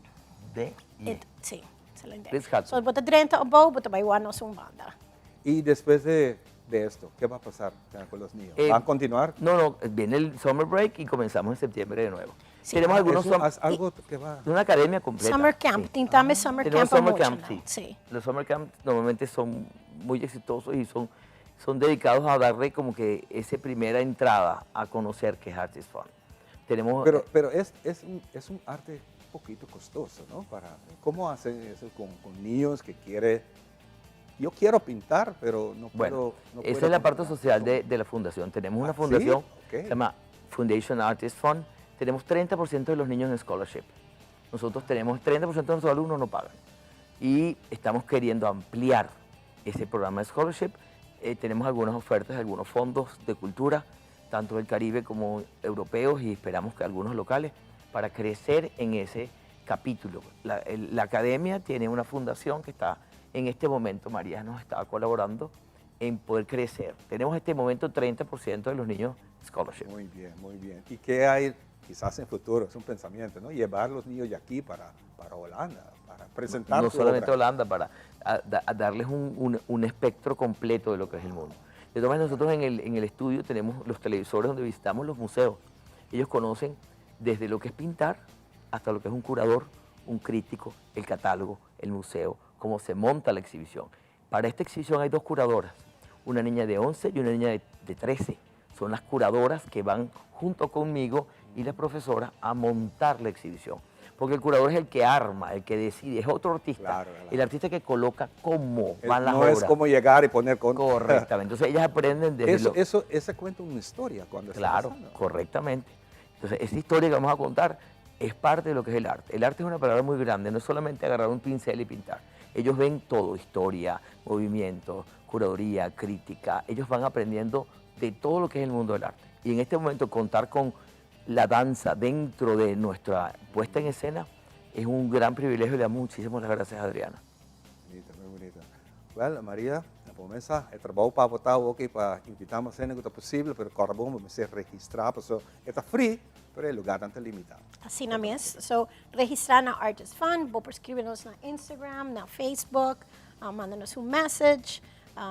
D y E. Sí, salon D. Ritz Carlton. So bo ta drenta abou, bo ta bay wak nos un banda. Y despues de de esto, ke va a pasar con los niños? ¿Van a continuar? No, no, viene el summer break y comenzamos en septiembre de nuevo. Sí. Tenemos Ah, algunos eso sum- es algo que va. Una academia completa. Summer camp, sí. tin tambe summer Tenemos camp summer camp, muchanan, sí. sí. Los summer camp normalmente son muy exitosos y son, son dedicados a darle como que esa primera entrada a conocer qué es Artist Fund. Tenemos, Pero, pero es, es, un, es un arte un poquito costoso, ¿no? Para, ¿Cómo hacen eso con, con niños que quieren yo quiero pintar, pero no Bueno, puedo. No esa puedo es la parte comprar. social de, de la fundación. Tenemos una Ah, ¿sí? fundación Ok. que se llama Foundation Artist Fund. Tenemos 30% de los niños en scholarship. Nosotros tenemos 30% de nuestros alumnos no pagan. Y estamos queriendo ampliar ese programa de scholarship. Eh, tenemos algunas ofertas, algunos fondos de cultura, tanto del Caribe como europeos y esperamos que algunos locales, para crecer en ese capítulo. La, el- la academia tiene una fundación que está en este momento, María nos está colaborando en poder crecer. Tenemos en este momento 30% de los niños scholarship. Muy bien, muy bien. ¿Y qué hay quizás en futuro? Es un pensamiento, ¿no? Llevar los niños de aquí para, para Holanda, para presentar No su solamente obra. Holanda, para a- da- a darles un, un- un espectro completo de lo que es el mundo. De todas maneras, nosotros en el, en el estudio tenemos los televisores donde visitamos los museos. Ellos conocen desde lo que es pintar hasta lo que es un curador, un crítico, el catálogo, el museo, cómo se monta la exhibición. Para esta exhibición hay dos curadoras, una niña de 11 y una niña de, de 13. Son las curadoras que van junto conmigo y la profesora a montar la exhibición. Porque el curador es el que arma, el que decide, es otro artista. El artista que coloca cómo Eh, van las no obras. es como llegar y poner con... Correctamente. Entonces ellas aprenden desde Eso, lo- eso, ese cuenta una historia cuando está Claro, pasando. correctamente. Entonces, esa historia que vamos a contar es parte de lo que es el arte. El arte es una palabra muy grande, no es solamente agarrar un pincel y pintar. Ellos ven todo, historia, movimiento, curaduría, crítica. Ellos van aprendiendo de todo lo que es el mundo del arte. Y en este momento contar con la danza dentro de nuestra puesta en escena es un gran privilegio y le damos muchísimas las gracias a Adriana. Bonita, muy bonita. Well, Maria, na começa, é trabalho para botar ok para invitar uma cena que está possível, pero agora bom, vamos ser registrar, porque está free, pero o lugar está limitado. Asina mes. So, registra na Artist Fund, bo por scribi nos na Instagram, na Facebook, manda nos un message.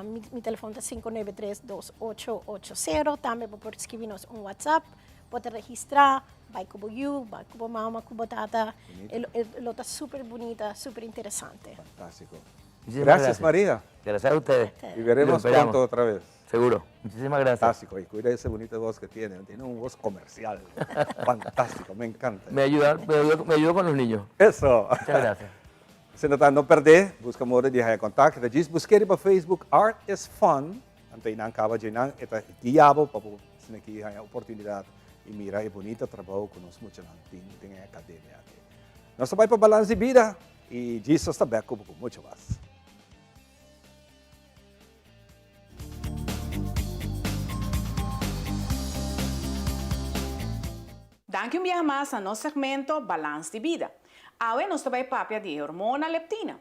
Mi, mi telefon ta 593-2880. Tambe bo por scribi nos un WhatsApp. Bo ta registra, bay cu bo yiu, bay cu bo mama, cu bo tata. Bunita. E lo ta super bunita, super interesante. Fantástico. Muchísimas Gracias, María. Gracias a ustedes. Y veremos Los esperamos. pronto otra vez. Seguro. Muchísimas gracias. Fantástico. Y cuida esa bonita voz que tiene. Tiene un voz comercial. Fantástico, me encanta. Me ayuda, me ayuda, me ayuda con los niños. Eso. Muchas gracias. Si no ta no perde, busca modo di haya contacto. Djis busca riba Facebook Art is Fun. Anto einan caba dje nan e ta guia bo pa bo asina aki haya oportunidad y mira e bunita trabou cu nos muchanan tin den e academia aki. Nos ta bay pa Balans di Bida y Jesus ta bek cu bo cu mucho mas. Danki un biaha mas na nos segmento Balans di Bida. Awe nos ta bai papia di e hormona leptina.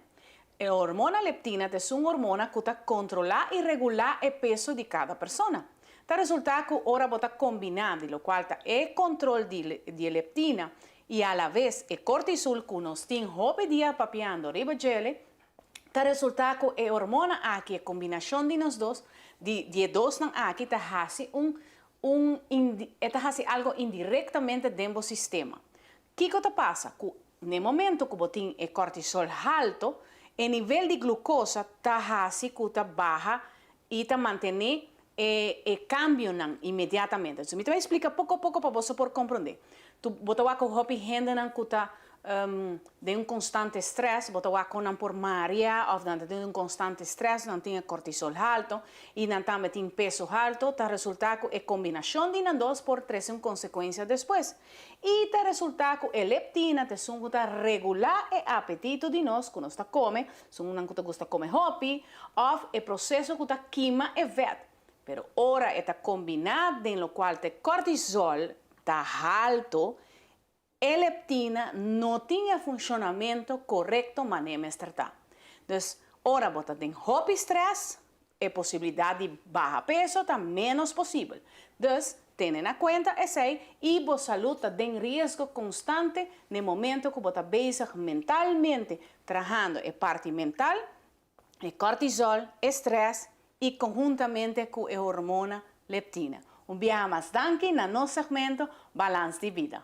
E hormona leptina ta esun hormona ku ta kontrolá i regulá e peso di kada persona. Ta resultá ku ora bo ta kombiná di lokual ta e kontrol di di e leptina i alaves e kortisol ku nos tin hopi dia papiando riba djele, ta resultá ku e hormona aki, e kombinashon di nos dos, di di e dosnan aki ta hasi un un e ta hasi algo indirektamente den bo sistema. Kiko ta pasa? Ku n'e momento ku bo tin e kortisol halto, e nivel di glukosa ta hasi ku ta baha i ta mantené e e kambionan inmediatamente. Entonces mi ta bai splika poko poko pa boso por komprondé. Tu bo ta wak ku hopi hendenan ku ta den un konstante strès, bo ta wak kon nan por maria òf nan ta den un konstante strès, nan tin e kortisol halto i nan tambe tin peso halto, ta resultá ku e kombinashon di nan dos por trese un konsekuensia despues. I ta resultá ku e leptina ta esun ku ta regulá e apetito di nos ku nos ta kome, esunnan ku ta gusta kome hopi, òf e proseso ku ta kima e vèt. Pero ora e ta kombiná den lokual ta e kortisol. ta halto, e leptina no tin e funshonamento korekto manera mester ta. Dus, ora bo ta den hopi stress, e posibilidat di baha peso ta ménos posibel. Dus, tene na kuenta esei i bo salud ta den riesgo konstante n'e momento ku bo ta bezig mentalmente trahando e parti mental, e cortisol, e stress y conhuntamente cu e hormona leptina. Un biaha mas danki na nos segmento Balans di Bida.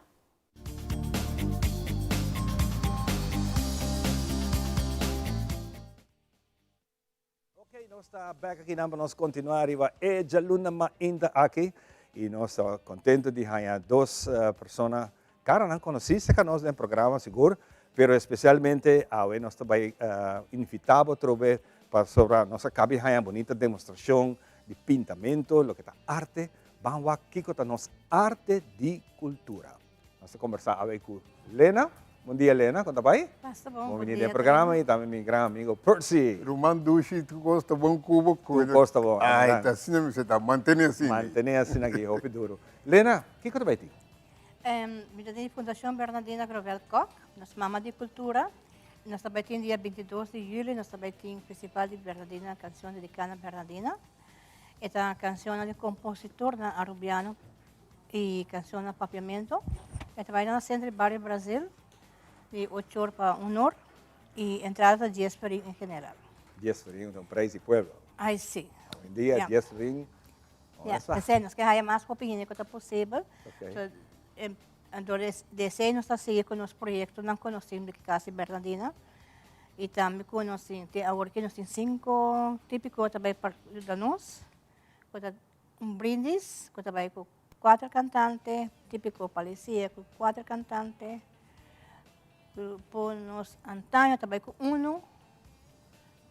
Ok, nos ta bek akinan pa nos continua riba e djaluna mainta aki y nos ta contento di haña dos persona Caranan conoci cerca nos den programa sigur, pero especialmente awe nos ta bay invita bo atrobe pasobra nos a cabi haña bunita demostracion di pintamento, loke ta arte. Ban wak kico ta nos arte di cultura. Nos ta combersa awe cu Lena. Bon dia Lena, con ta bay? Basta bon, bon bini den programa y tambe mi gran amigo Percy. Ruman dushi, tur cos ta bon cu bo? Tur cos ta bon. Ay, ta asina mester ta, mantene asina. Mantene asina aki, hopi duro. Lena, kico ta bay tin? Mi ta di Fundashon Bernardina Grovel Kok, nos mama di kultura. Nos ta bai tin dia 22 di juli, nos ta bai tin Festival di Bernardina, Kansion dediká na Bernardina. E ta kansionnan di kompositornan arubiano i kansionnan papiamento. E ta bai na Sentro di Bario Brazil di ocho or pa un or i entrada ta dies florin en general. Dies florin ta un prijs di pueblo. Ai si. Awendia dies florin Ya, p'esei nos ke haya mas hopi hende ku ta posibel. So, anto di esei nos ta sigui ku nos proyektonan ku nos tin di Kas di Bernardina. I tambe ku nos tin, te awor aki nos tin sinku tipiko ta bai pa yuda nos, ku ta un brindis ku ta bai ku kuater kantante, tipiko Palisia ku kuater kantante, grupo nos antaño ta bai ku unu.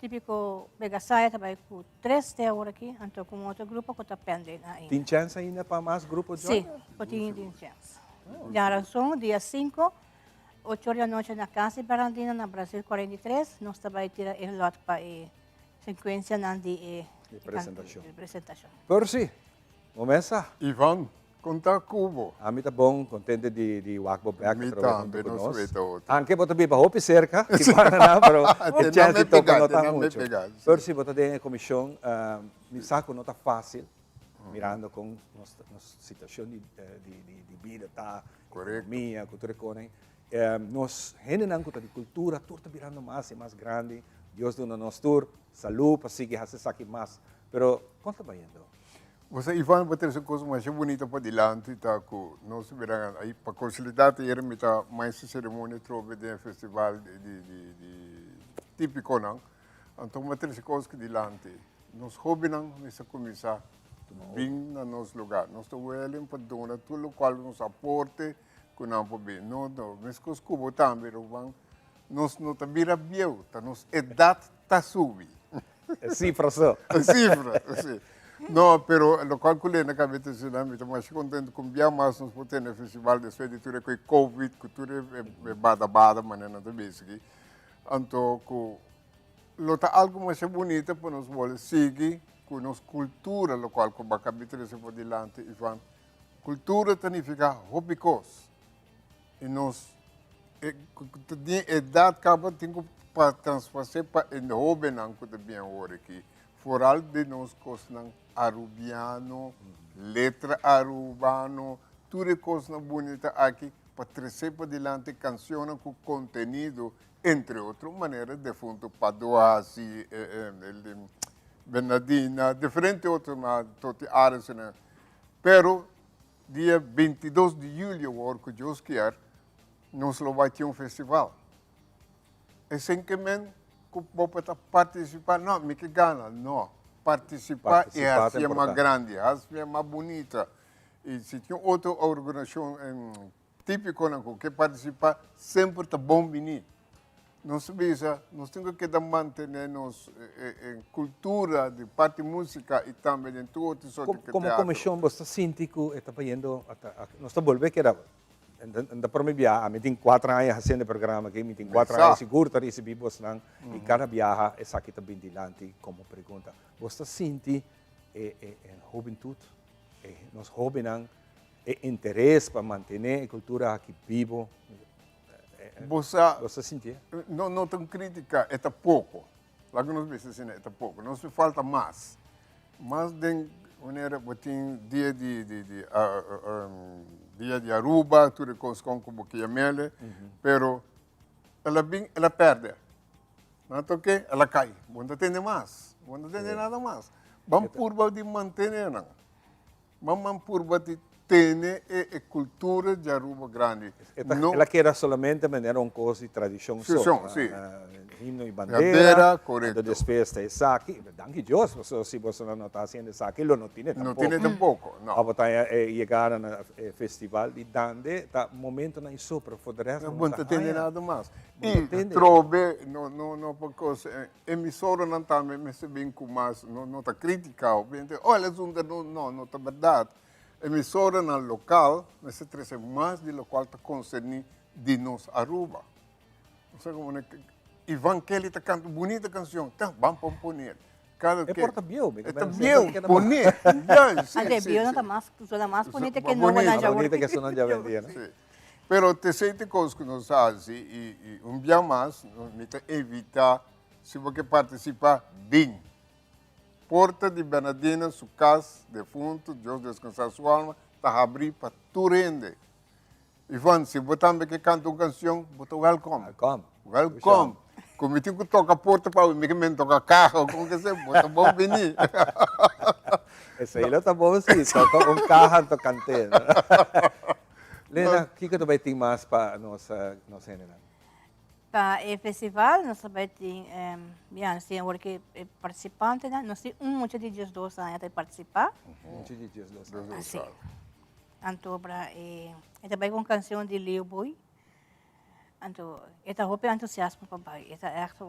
Típiko Vegasaya ta bai ku tres te awor aki, anto ku un otro grupo ku ta pending ainda. Tin chèns ainda pa mas grupo join? Sí, por tin tin chèns. Djaranson, dia sinku, ocho or di anochi na Kas di Bernardino na Brasil 43, nos ta bai tira e lòt pa e sekuensianan di e presentashon. presentashon. Percy, bo mesa? Ivan, Con ta cu bo? Ami ta bon, contento di di wak bo bek Mi atrobe hunto tambe, cu nos nos. weta otro. Anke bo ta biba hopi cerca, ki banda nan, pero e Te nan chance me di topa pega, no te ta nan me mucho. pega, si. Pero si bo ta den e comision, mi sa cu no ta facil, mirando con nos nos situacion di di di di bida ta, economia, cu tur e conan. Nos hendenan cu ta di cultura tur ta birando mas y mas grandi. Dios duna nos tur salud pa sigui haci esaki mas. Pero con ta bayendo? Bo sa Ivan bo trese un kos masha bunita padilanti ta ku nos bira ai pa konsolidat ayer mi ta maestro seremonia trobe den e festival di di di di tipikonan anto bo trese kos ki dilanti nos hobennan mester kuminsá bin na nos lugar nos ta welen pa duna tur lokual nos aporte ku nan por bin no no meskos ku bo tambe ruman nos no ta bira bieu ta nos edat ta subi. E cifra so. E cifra, si. No, pero locual cu Lena caba di menciona, mi ta masha contento cu un bia mas nos por tene festival despues di tur e cu e covid, cu tur e bada bada manera nan ta bisa aki. Anto cu lo ta algo masha bunita pa nos bolbe sigui cu nos cultura locual cu bo a caba di trece padilanti, Ivan. Cultura ta nifica hopi cos. Y nos di edad caba tin cu pa traspas'é pa e hobennan cu ta bien awor aki. Vooral di nos cosnan Arubiano, letra Arubano, tur e cosnan bunita aki pa trece padilanti cancionnan cu contenido, entre otro manera defunto Padu haci, Bernadina, diferente otro na Toti Arendse. Pero Dia 22 di juli awor cu Dios kier nos lo bay tin un festival. Esen ke men cu bo por ta participa, no mi ke gana, no. Participa y Participa ta haci'e mas importante. grandi, haci'e mas bunita. Y si tin otro organisacion tipiconan cu ke participa semper ta bon bini. Nos bisa, nos tin ku keda mantené nos kultura di parti músika i tambe den tur otro sorto di Komo teatro. komishon bo ta sinti ku e ta bayendo, nos ta bolbe keda, N ta prome biaha, ami tin kuater aña hasiendo e programa aki, mi tin kuater aña sigur ta risibí bosnan i kada biaha esaki ta bin dilanti komo pregunta. Bo ta sinti e e hubentut, nos hóbennan. E interes pa mantené e kultura aki bibo, Bo sa, bo sa sintié? No, no ta un krítika, e ta poko. Laga nos bisa asina, e ta poko. Nos falta mas. Mas den manera bo tin dia di di di dia di Aruba, tur e kos kon ku bo ke yam'el, pero el a bin, el a pèrdè. Nan toke, el a kai. Bo no ta tende mas. Bo no ta tende nada mas. Ban purba di mantené nan. Ban purba di tene e cultura di Aruba grandi. E ta, el a keda solamente manera un cos di tradicion so. Tradicion, si. Himno y bandera. Bandera, correcto. Anto despues ta esaki. Danki Dios, pasobra si boso no ta haciendo esaki lo no tine tampoco. No tine tampoco, no. Abo ta e yegada na e festival di Dande, ta momentonan y so, pero for de rest bo no ta Bo no ta tende nada mas. Bo no Y tende. trobe, no, no, no pa cos, Emisoranan tambe mester bin ku mas, no no ta kritika obviamente, oh el asunto no, no, no ta bèrdat. Emisoranan lokal mester trese mas di lokual ta konserní di nos Aruba. Osea komo ne Ivan Kelly ta kanta un bunita kanshon, ta ban pon pone el. Kada E ke por ta bieu, mi E ta bieu, pone, ya, si, Antes si, bieu no si. ta mas, sona mas bunita ke Bonita. nobonan djawe. Bonita ke esunnan djawe en dia, no? Si. Pero t'esei ta kos ku nos hasi i i un bia mas mi ta evitá si bo ke partisipá bin. Porta di Bernardina su kas defuntu, Dios deskansá su alma, ta habrí pa tur hende. Ivan, si bo tambe ke kanta un kanshon, bo ta wèlkòm. Wèlkòm. Wèlkòm. Ku mi tin ku toka porta pa bo, mi ke men toka kaha o kon ke sea, bo ta bon bini. Esei lo ta bon si, toka un kaha anto kant'é. Lena, kiko ta bai tin mas pa nos nos hendenan? Pa e festival nos ta bai tin, ya nos tin awor ki e participantenan, nos tin un mucha di diesdos aña ta participa. Mucha di diesdos aña. Si. Anto bra e ta bai ku un kanshon di Leo Boy. Anto e ta hopi entusiasmo pa bai, e ta ègt,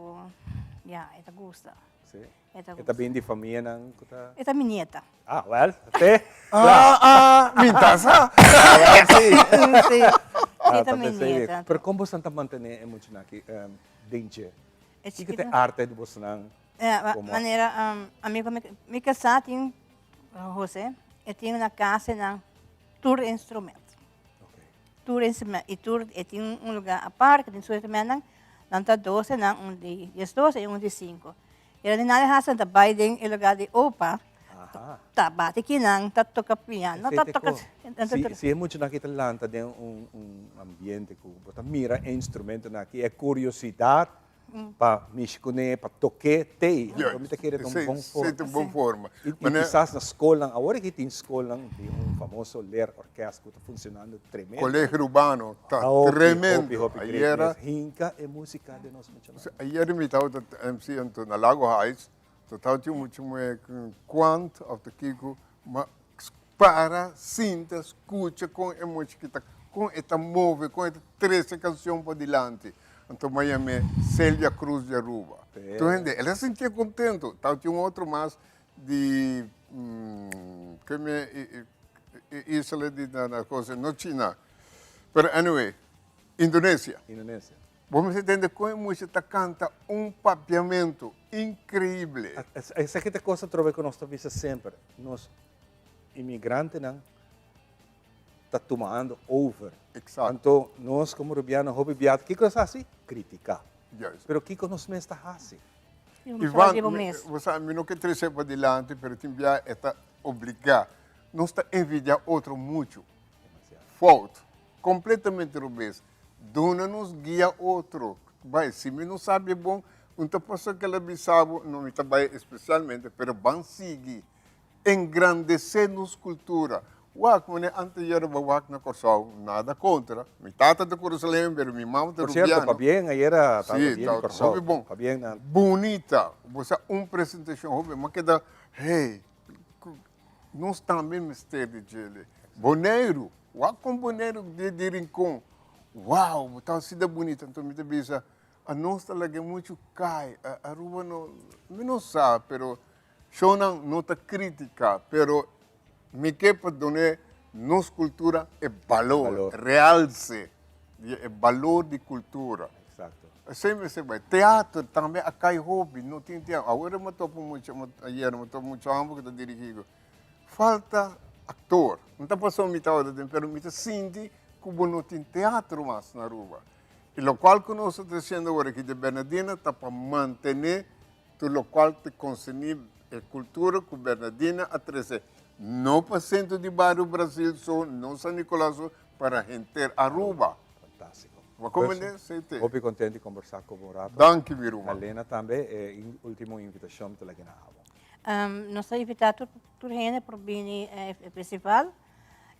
ya, e ta gusta. Si. E ta bin di famianan ku ta. E ta mi nieta. Ah, wel, te. Ah, ah, mi ta sa. Ah, wel, si. Si, Ah, e ta mi nieta. Pero kon boso ta mantené e muchanan aki den dje? Kiko ta e arte di bosonan? Manera ami ku mi kasá tin Jose, e tin na kas nan tur instrument. Tur instrument i tur e tin un lugá apart ku tin su instrumentnan, nan ta dosenan, un di diesdos i un di sinku. I ora di nan a hasi nan ta bai den e lugá di opa, ta bati kinan, ta toka piano, ta toka. Si e muchanan aki ta lanta den un ambiente ku bo ta mira e instrumentonan aki, e kuriosidat pa mishi kuné, pa tok'é, t'ei. Anto mi ta kere ta un bon forma. Sí, ta un bon forma. I kisas na skolnan, awor aki tin skolnan di un famoso leerorkest ku ta funcionando tremendo. Colegio Urbano ta tremendo. Hopi, hopi, hopi great mes. Hinka e músika den nos muchanan. Ayer mi tabata MC anto na Lago Heights, to tabatin un mucha muhé ku kwant of ta kiko, ma para, sinta, skucha kon e mucha ki ta, kon e ta move, kon e ta trese e kanshon padilanti. Anto mi a yam'é Celia Cruz di Aruba. Tur hende, el a sintié kontento. Tabatin un otro mas di ke mi e isla di na cosa, no China, pero anyway, Indonesia. Indonesia. Bo mester tende kon e mucha ta kanta un papiamentu inkreible. Esaki ta kos atrobe ku nos ta bisa semper, nos imigrantenan ta tumando over. Exacto. Anto nos komo rubiano hopi biaha kiko nos hasi? Kritiká. Juist. Pero kiko nos mes ta hasi? Ivan, bo sa mi no ke trese padilanti pero tin biaha e ta obligá. Nos ta envidiá otro muchu. Fout. Completamente robes. Duna nos guia otro. Bai, si mi no sabi bon, un ta pasa ke la bisa bo, no mi ta bai especialmente, pero ban sigui. Engrandece nos cultura. Wak, mane anteayer bo wak na Kòrsou, nada kontra. Mi tata ta Kurasoleño, pero mi mama ta Por cierto, Rubiano. pabien ayer a tata Sí, bien di ta Kòrsou. hopi bon. Pabien na. Bunita. Bo sa un presentacion hopi, mi a keda, hey, nos tambe mester di djele. Boneiru. Wak kon Boneiru di di Rincon. Wow, bo ta asina bunita. Anto mi ta bisa, anos ta laga muchu kai. Aruba no, mi no sa, pero shownan no ta critica, pero mi ke pa done nos cultura e balor, realse di e balor di cultura. Exacto. Esei mester bai. Teatro tambe a kai hopi, no tin teatro. Awor mi a topa mucha, ayer mi a topa mucha homber ku ta dirigi. Falta actor. No ta pasobra mi tabata den, pero mi ta sinti ku bo no tin teatro mas na Aruba. I lokual ku nos ta tresiendo awor aki den Bernadina ta pa mantené tur lokual ta konserní e kultura ku Bernadina a trese, no pa Sentro di Bario Brasil so, no San Nicolas so, para henter Aruba. Fantástiko. Bo a komprendé? CT. Hopi kontent di kombersá ku bo un rato. Danki mi ruman. Alena tambe e último invitashon mi ta laga na abo. Nos ta invitá tur tur hende por bini e festival.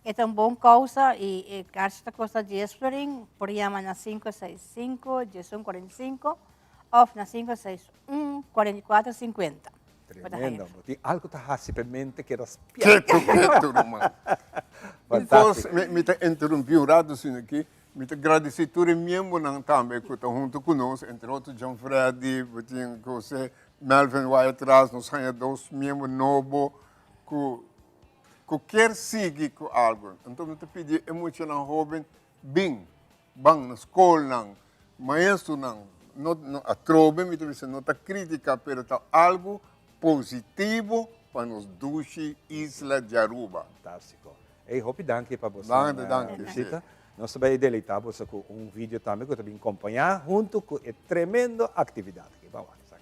E ta un bon kousa i e karchi ta kosta dies florin. Por yama na 565 1145 òf na 561 44 50. Tremendo. Bo tin algo ta hasi p'e mente keda spièrta. Ketu, ketu, ruman. Fantástiko. Mi, mi ta interrumpí un rato sino aki. Mi ta gradisí tur e miembronan tambe ku ta huntu ku nos, entre otro John Freddy, bo tin Jose Melvin Wyatt-Ras, nos haña dos miembro nobo ku ku kier sigui ku algu. Anto mi ta pidi e muchanan hóben bin, ban na skolnan, maestronan, no no atrobe mi ta bisa no ta krítika pero ta algu positivo pa nos dushi isla di Aruba. Fantástiko. Ey, hopi danki pa boso Danki, danki. bishita. Nos ta bay deleita boso ku un video tambe ku ta bin kompañá huntu ku e tremendo aktividat aki. Ban wak esaki.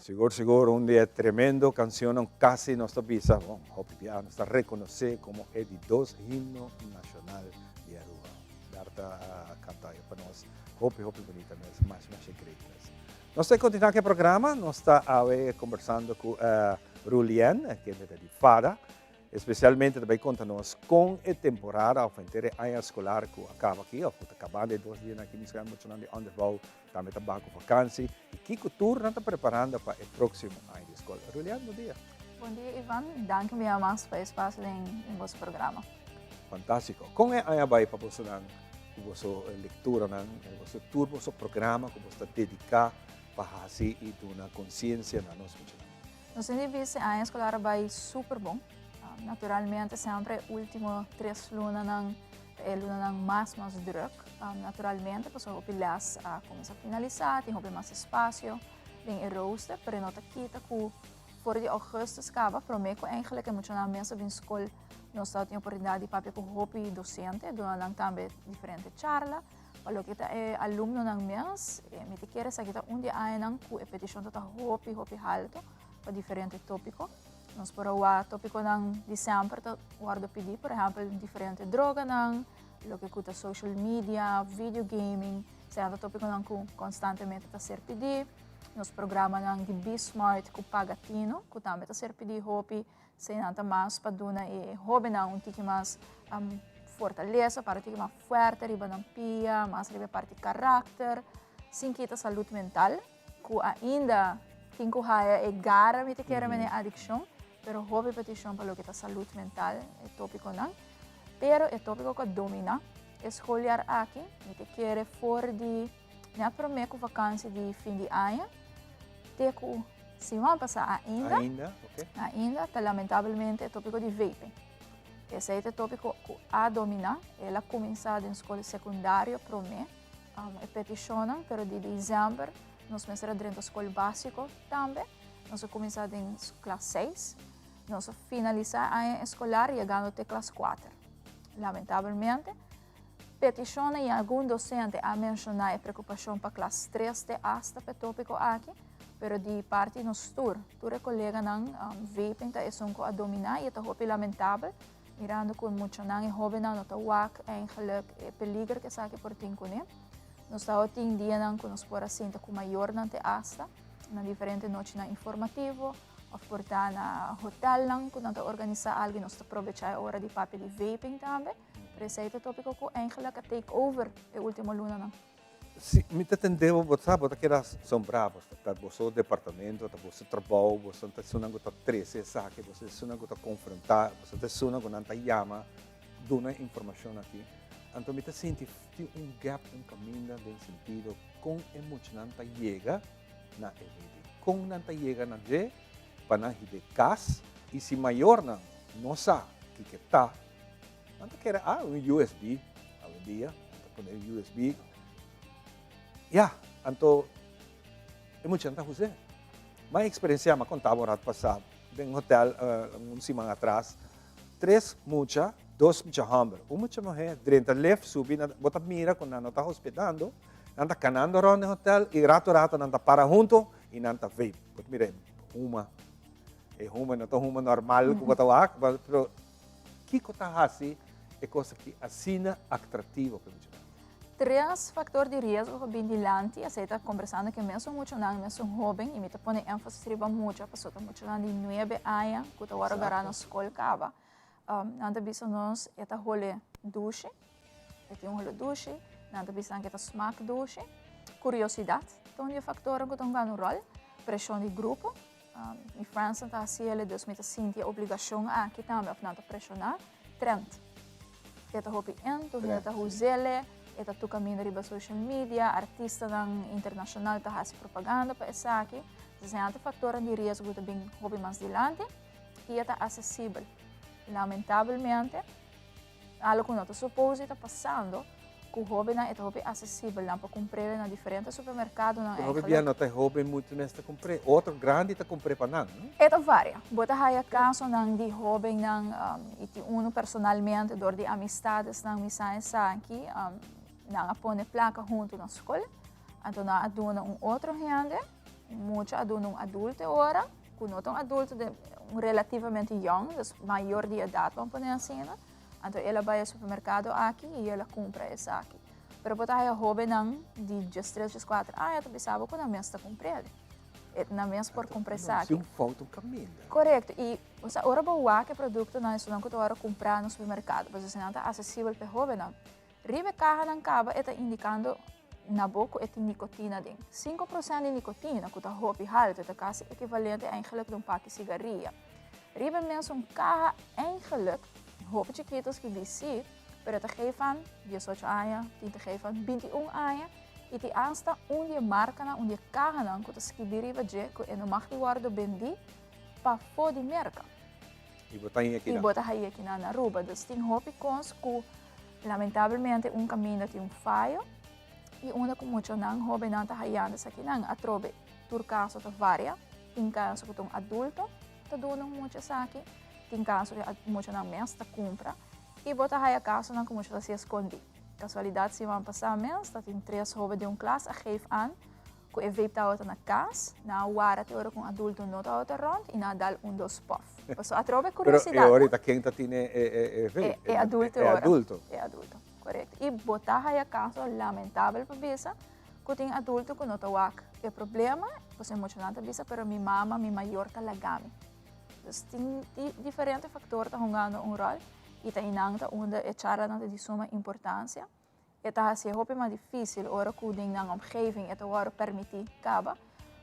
Sigur sigur un di e tremendo cancionnan casi nos ta bisa, bon, hopi bia nos ta reconoce como e di dos himno nacional di Aruba. Bertha a canta e pa nos hopi hopi bunita mes, masha masha great mes. Nos ta continua cu e programa, nos ta awe conversando cu Rulien, kende ta di FADA, Especialmente ta bay conta nos con e temporada of henter e aña escolar cu a caba aki of cu ta cabando e dos dianan aki miskien muchanan di onderbouw tambe ta baha cu vakantie y kico tur nan ta preparando pa e proximo aña di escol. Rulian, bon dia. Bon dia Ivan, danki un bia mas pa e espacio den boso programa. Fantastico. Con e aña bay pa bosonan cu boso lecturanan, boso tur boso programa cu boso ta dedica pa haci y duna conciencia na nos muchanan? Nos tin di bisa e aña escolar a bay super bon. Naturalmente semper e ultimo tres lunanan ta e lunanan mas mas druk. Naturalmente pasobra hopi les a cuminsa finalisa, tin hopi mas espacio den e rooster, pero e no ta kita cu for di augustus caba prome cu eigenlijk e muchanan mes a bin scol nos ta tin oportunidad di papia cu hopi docente, duna nan tambe diferente charla. Pa loke ta e alumnonan mes, mi ta kere esaki ta un di e añanan ku e petishon ta ta hopi hopi halto pa diferente topiko. Nos por a wak topikonan di semper ta wòrdu pidí, por ehèmpel diferente droganan, loke ku ta social media, video gaming, esei ta topikonan ku konstantemente ta ser pidí. Nos programanan di Be Smart ku Paga Tino ku tambe ta ser pidí hopi. Eseinan ta mas pa duna e hóbennan un tiki mas fortalesa, para un tiki mas fuerte riba nan pia, mas riba e parti karakter, sin kita salud mental, ku ainda tin ku haya e gara, mi ta kere mene adikshon, pero hopi petishon pa loke ta salud mental, e topikonan. Pero e topiko ku a domina e skoljaar aki, mi ta kere for di net promé ku vakansi di fin di aña, te ku Siman pasá ainda, Ainda, ok. ainda ta lamentabelmente e tópiko di vaping. Esei ta e tópiko ku a dominá. El a kuminsá den skol sekundario promé, e petishonnan, pero di desèmber nos mester a drenta skol básiko tambe. Nos a kuminsá den klas seis. Nos a finalisá e aña eskolar yegando te klas kuater. Lamentabelmente, Petishonnan i algun dosente a menshoná e preokupashon pa klas tres te asta pa e tópiko aki, pero di parti nos tur, tur e koleganan, vaping ta esun ku a dominá i e ta hopi lamentabel, mirando ku e muchanan, e hóbennan no ta wak eigenlijk e peliger ku esaki por tin kuné. Nos tabatin dianan ku nos por a sinta ku mayornan te asta na diferente nochinan informativo òf por ta na hotelnan ku nan ta organisá algu i nos ta probechá e ora di papia di vaping tambe. Pero esei ta e tópiko ku eigenlijk a take over e último lunanan. Si, mi ta tende bo, bo sa, bo ta keda sombrá, bo ta boso departamento, ta boso trabou, boso ta esunnan ku ta trese esaki, boso ta esunnan ku ta konfrontá, boso ta esunnan ku nan ta yama duna informashon aki. Anto mi ta sinti tin un gap, un kaminda den sentido kon e muchanan ta yega na e vaping, kon nan ta yega na dje pa nan hib'é kas i si mayornan no sa kiko ta, Nan ta kere ah un usb awendia nan ta pone un usb ya anto e muchanan ta hus'é. Mi a experiencia mi a conta bo un rat pasa den hotel un siman atras tres mucha dos mucha homber un mucha muher drenta lift subi nan bo ta mira cu nan no ta hospedando nan ta canando rond den hotel y rato rato nan ta para hunto y nan ta vape bo ta mira e huma e huma no ta huma normal cu bo ta wak pero Kiko ta hasi e kos aki asina atractivo pa e muchanan? Tres factor di riesgo ku bin dilanti, esei ta kombersando ku e mesun muchanan, e mesun hoben, i mi ta pone énfasis riba mucha pasobra ta muchanan di nuebe aña ku ta wòrdu agará na skol kaba. Nan ta bisa nos e ta hole dushi, e tin un hole dushi, nan ta bisa nan ku e ta smak dushi. Kuriosidat ta un di e faktornan ku ta hunga un ròl, preshon di grupo. Mi friendsnan ta hasi el, dus mi ta sinti e obligashon aki tambe, òf nan ta preshoná. Trend. E ta hopi in, tur hende ta huz'el, e ta tur kaminda riba social media, artistanan internashonal ta hasi propaganda pa esaki. Dus esei ta faktornan di riesgo ku ta bin hopi mas dilanti i e ta asesibel. Lamentabelmente. Algo ku no ta supose ta pasando ku hóbennan e ta hopi asesibel nan pa kumpr'é na diferente supermerkadonan Pero hopi bia no ta e hóben muchu mes ta kumpr'é, otro grandi ta kumpr'é pa nan, no? E ta varia. Bo ta haya kasonan di hóbennan i tin unu personalmente dor di amistadesnan mi sa esaki, nan a pone plaka huntu na skol, anto nan a duna un otro hende. Mucha a duna un adulto e ora, ku no ta un adulto de un relativamente yong, dus mayor di edat ban pone asina. Anto el a bai e supermerkado aki i el a kumpra esaki. Pero bo ta haya hóbennan di diestres, dieskuater aña ta bisa bo ku nan mes ta kumpr'el. E nan mes por kumpra esaki. Si un fout un kaminda. Korekto. I osea ora bo wak e produktonan esunnan ku ta wòrdu kumprá na supermerkado, pasobra esnan ta asesibel pa e hóbennan. Riba e kahanan kaba e ta indikando na bo ku e tin nikotina aden. 5% di nikotina, ku ta hopi haltu, ta kasi ekivalente eigenlik di un paki sigaria. Riba e mesun kaha eigenlik, hopi chikitu skibí sí, pero e ta geef aan 18 aña, tin ta geef aan 21 aña i tin asta un di e markanan, un di e kahanan ku ta skibí riba dje ku e no mag di wòrdu bendí pafó di Merka. I bo ta haña akinan. I bo ta haña akinan na Aruba. Dus tin hopi kos ku Lamentablemente un caminda tin un fayo y unda cu muchanan hobennan ta hayando esakinan. Atrobe tur caso ta varia. Tin caso cu ta un adulto ta duna un mucha esaki, tin caso cu muchanan mes ta cumpra y bo ta haya casonan cu mucha ta haci escondi. Casualidad siman pasa mes ta tin tres hoben den un klas a geef aan Ku e vape tabata na kas, nan a wara te ora ku un adulto no tabata rònt i nan a dal un dos pòf. Pasobra atrobe e kuriosidat. Pero e ora ta ken ta tene e vape? E adulto e ora. E adulto. E adulto, korekto. I bo ta haya kaso lamentabel pa bisa ku tin adulto ku no ta wak e problema, pasobra e muchanan ta bisa pero mi mama, mi mayor ta laga mi. Dus tin diferente faktor ta hungando un ròl i ta einan ta unda e charlanan ta di suma importansia. E ta hasié hopi mas difísil ora ku den nan omgeving e ta wòrdu permití kaba,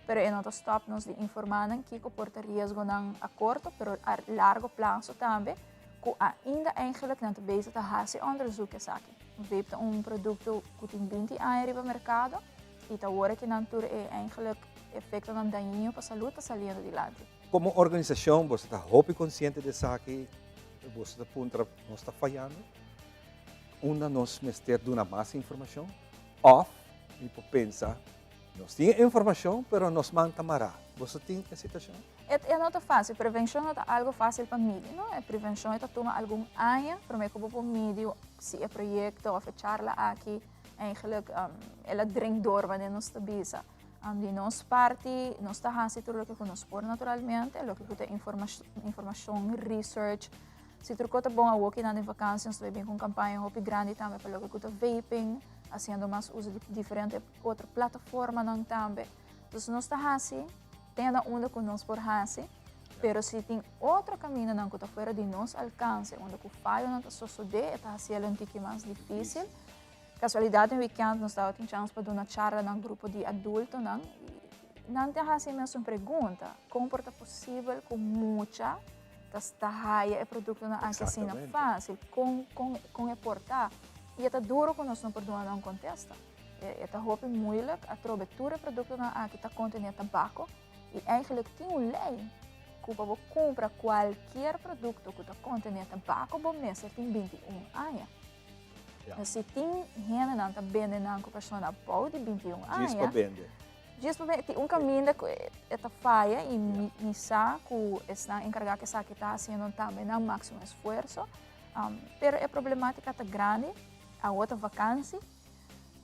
pero e no ta stòp nos di informá nan kiko por ta riesgonan a korto pero a largo plaso tambe ku ainda eigenlijk nan ta bezig ta hasi onderzoek esaki. Vape ta un produkto ku tin 20 aña riba merkado i ta wòrdu ki nan tur e eigenlijk efektonan dañino pa salud ta saliendo dilanti. Komo organisashon boso ta hopi konsiente di esaki? Boso ta puntra nos ta fayando? Unda nos mester duna mas informacion? Of mi por pensa, nos tin e informacion, pero nos man ta mará. Boso tin e situacion? E e no ta fácil. Prevencion no ta algo fácil pa midi, no. E prevencion e ta tuma algun aña prome cu bo por midi si e proyecto of e charla aki eigenlijk el a dring door wanneer nos ta bisa. Di nos parti nos ta haci tur loke cu nos por naturalmente, loke cu ta informacion, research. Si tur ko ta bon awor ki nan den vakantie nos ta bay bin ku un kampaña hopi grandi tambe pa loke ku ta vaping, hasiendo mas uso di diferente otro plataformanan tambe. Dus nos ta hasi te na unda ku nos por hasi, pero si tin otro kamindanan ku ta fuera di nos alkanse, unda ku fayonan ta sosodé, e ta hasiel un tiki mas difísil. Kasualidat den wikènt nos tabatin chans pa duna charla na un grupo di adultonan i nan ta hasi e mesun pregunta, kon por ta posibel ku mucha ta ta haya e produktonan aki asina fásil? Kon kon kon e por ta? I e ta duro ku nos no por duna nan un kontesta. E e ta hopi muilik atrobe tur e produktonan aki ta kontené tabako i eigentlik tin un lei ku pa bo kumpra kualkier produkto ku ta kontené tabako bo mester tin 21 aña. Ja. Si tin hendenan ta bende nan ku persona bou di 21 aña. Djis pa bende. Djis pa bende. Tin un kaminda ku e ta faya i mi, mi sa ku esnan enkargá ku esaki ta hasiendo tambe nan máksimo esfuerso. Um, pero e problemátika ta grandi. Awor ta vakansi.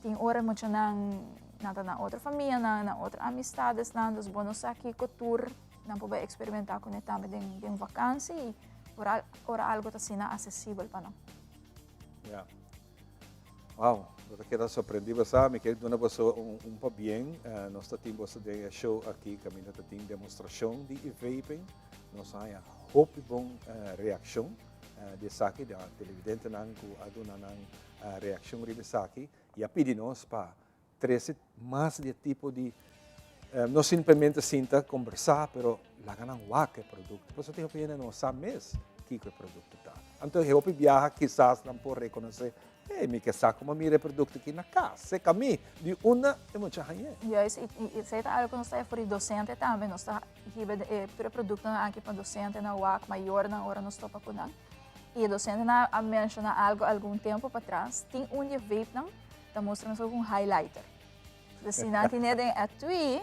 Tin ora muchanan nan ta na otro famianan, na otro amistadesnan, dus bo no sa kiko tur nan por bai eksperimentá kuné tambe den, den vakansi i ora, ora algo ta asina asesibel pa nan. Ja. Wow, bo ta keda sorprendí bo sa, mi ke duna boso un, un pabien. Uh, nos ta tin boso den e show aki kaminda ta tin demostrashon di e vaping. Nos a haña hopi bon uh, reakshon uh, di esaki, di televidentenan ku a duna nan uh, reakshon riba esaki i a pidi nos pa trese mas di e tipo di no simplemente sinta kombersá, pero laga nan wak e produkto. Pasobra tin hopi hende no sa mes kiko e produkto ta. Anto e hopi biaha kisas nan por rekonosé, hey, mi ke sa komo mira e produkto aki na kas, seka mi, di unda e mucha hañ'é. Juist, i esei ta algu ku nos ta haña for di dosente tambe. Nos ta hiba e tur e produktonan aki pa dosentenan wak, mayornan ora nos topa ku nan. I e dosentenan a menshoná algu algun tempu patras, tin un di e vapenan ta mustra nos un highlighter. Dus si nan tine den etui,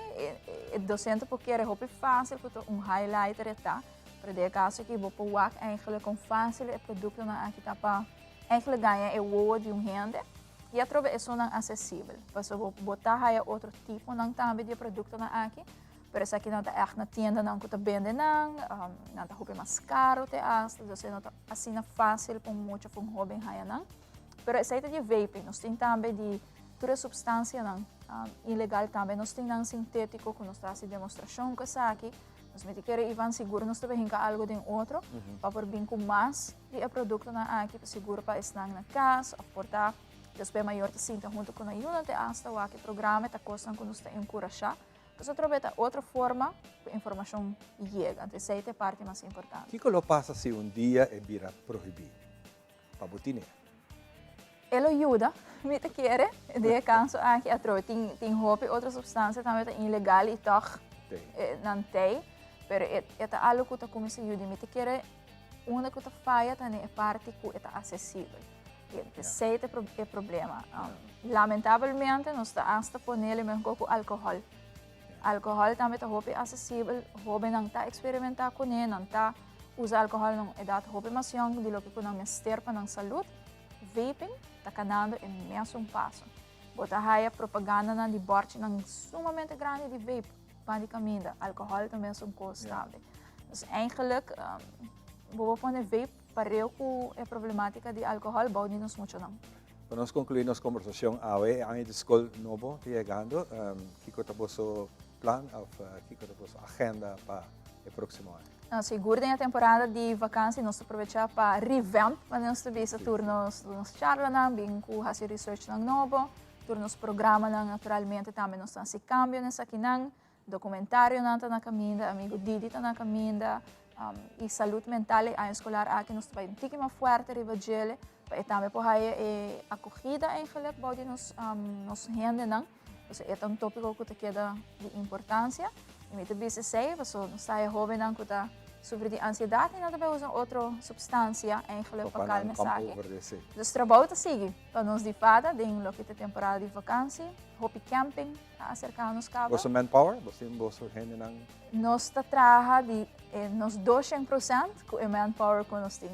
e docente por kere hopi fácil ku ta un highlighter e ta. Pero den e kaso aki bo por wak eigenlijk kon fácil e produktonan aki ta pa eigenlijk gaña e wowo di un hende i atrobe esunnan asesibel. Pasobra bo ta haya otro tiponan tambe di e produktonan aki. Pero esakinan ta ègt na tiendanan ku ta bende nan, nan ta hopi mas karo te asta, dus e no ta asina fásil pa un mucha òf un hóben haña nan. Pero esei ta di vaping. Nos tin tambe di tur e supstansianan ilegal tambe. Nos tin nan sintétiko ku nos ta hasi demostrashon ku esaki. Nos miti kere Ivan sigur nos ta hinka algo den otro pa por bin ku mas di e produktonan aki sigur pa esnan na kas òf por ta despues mayor ta sinta huntu ku nan yunan te asta wak e programa e ta kosnan ku nos ta enkurashá. Pues otro bes ta otro forma ku informashon yega. Anto esei ta e parti mas importante. Kiko lo pasa si un dia e bira prohibí pa bo tine? E lo yuda, mi ta kere, den e kaso aki atrobe. Tin tin hopi otro supstansia tambe ta ilegal i tòg nan tei, pero e e ta algu ku ta kuminsá yuda. I mi ta kere unda ku ta faya ta den e parti ku e ta asesibel. I esei ta e problema. Lamentabelmente nos ta asta ponele mehor ku alkohòl. Alkohòl tambe ta hopi asesibel, hóbennan ta eksperimentá kuné, nan ta usa alkohòl na un edat hopi mas yòn di loke ku nan mester pa nan salud. Vaping ta kanando e mesun paso. Bo ta haya propagandanan di bòrchinan sumamente grandi di vape ban di kaminda. Alkohòl ta mesun kos tambe. Dus eigenlijk bo por pone vape pareu ku e problematika di alkohòl bou di nos muchanan. Pa nos conclui nos conversacion awe, e aña di scol nobo ta yegando. Kico ta boso plan of kico ta boso agenda pa e proximo aña? No, sigur den e temporada di vakantie nos ta aprovecha pa revamp, manera nos ta bisa, tur nos nos charlanan, bin cu haci researchnan nobo, tur nos programanan naturalmente tambe nos ta haci cambio na esakinan. Documentarionan ta na caminda, amigo Didi ta na caminda, y salud mental e aña escolar aki nos ta bay un tiki mas fuerte riba djele, pa e tambe por haya e acogida eigenlijk bou di nos nos hendenan. Pasobra e ta un topico cu ta keda di importancia. Y mi ta bisa esey pasobra nos ta haya hobennan cu ta sufri di ansiedad y nan ta bay usa otro substancia eigenlijk pa calma esaki. Dus trabou ta sigui pa nos di fada den loke ta temporada di vakantie, hopi camping. a aserká nos kaba. Boso manpower, bo tin boso hendenan? Nos ta traha di e nos doshen prosent ku e manpower ku nos tin.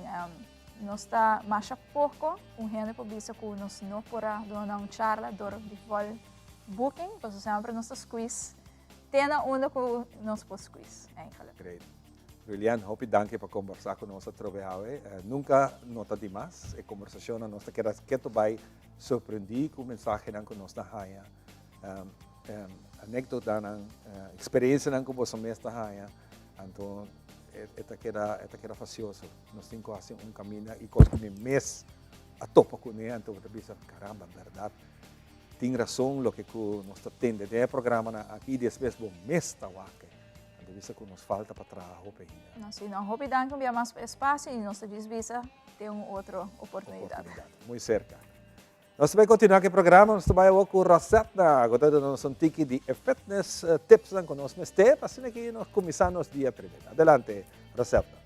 Nos ta masha poko un hende por bisa ku nos no por a duna nan un charla dor di vol booking, pasobra semper nos ta squeeze te na unda ku nos por squeeze eigenlijk. Great. Julian, hopi danki pa kombersá ku nos atrobe awe. Nunka no ta dimas e kombersashonnan, nos ta keda ketu bai sorprendí ku mensahenan ku nos ta haña. Anekdotanan, eksperensianan ku boso mes ta haña, anto e ta keda e ta keda fasioso. Nos tin ku hasi un kaminda i kos ku mi mes a topa kuné, anto bo ta bisa, karamba, bèrdat tin rason loke ku nos ta tende den e programanan aki i despues bo mes ta wak. Anto bisa ku nos falta pa traha hopi ainda. No, si no. Hopi danki un bia mas pa e spasio i nos ta djis bisa den un otro oportunidat. Muy serka. Nos ta bai continua cu e programa, nos ta bai awor cu Rosetna, cu ta duna nos un tiki di e fitness tipsnan cu nos mester pa asina ki nos cuminsa nos dia tremendo. Adelante, Rosetna.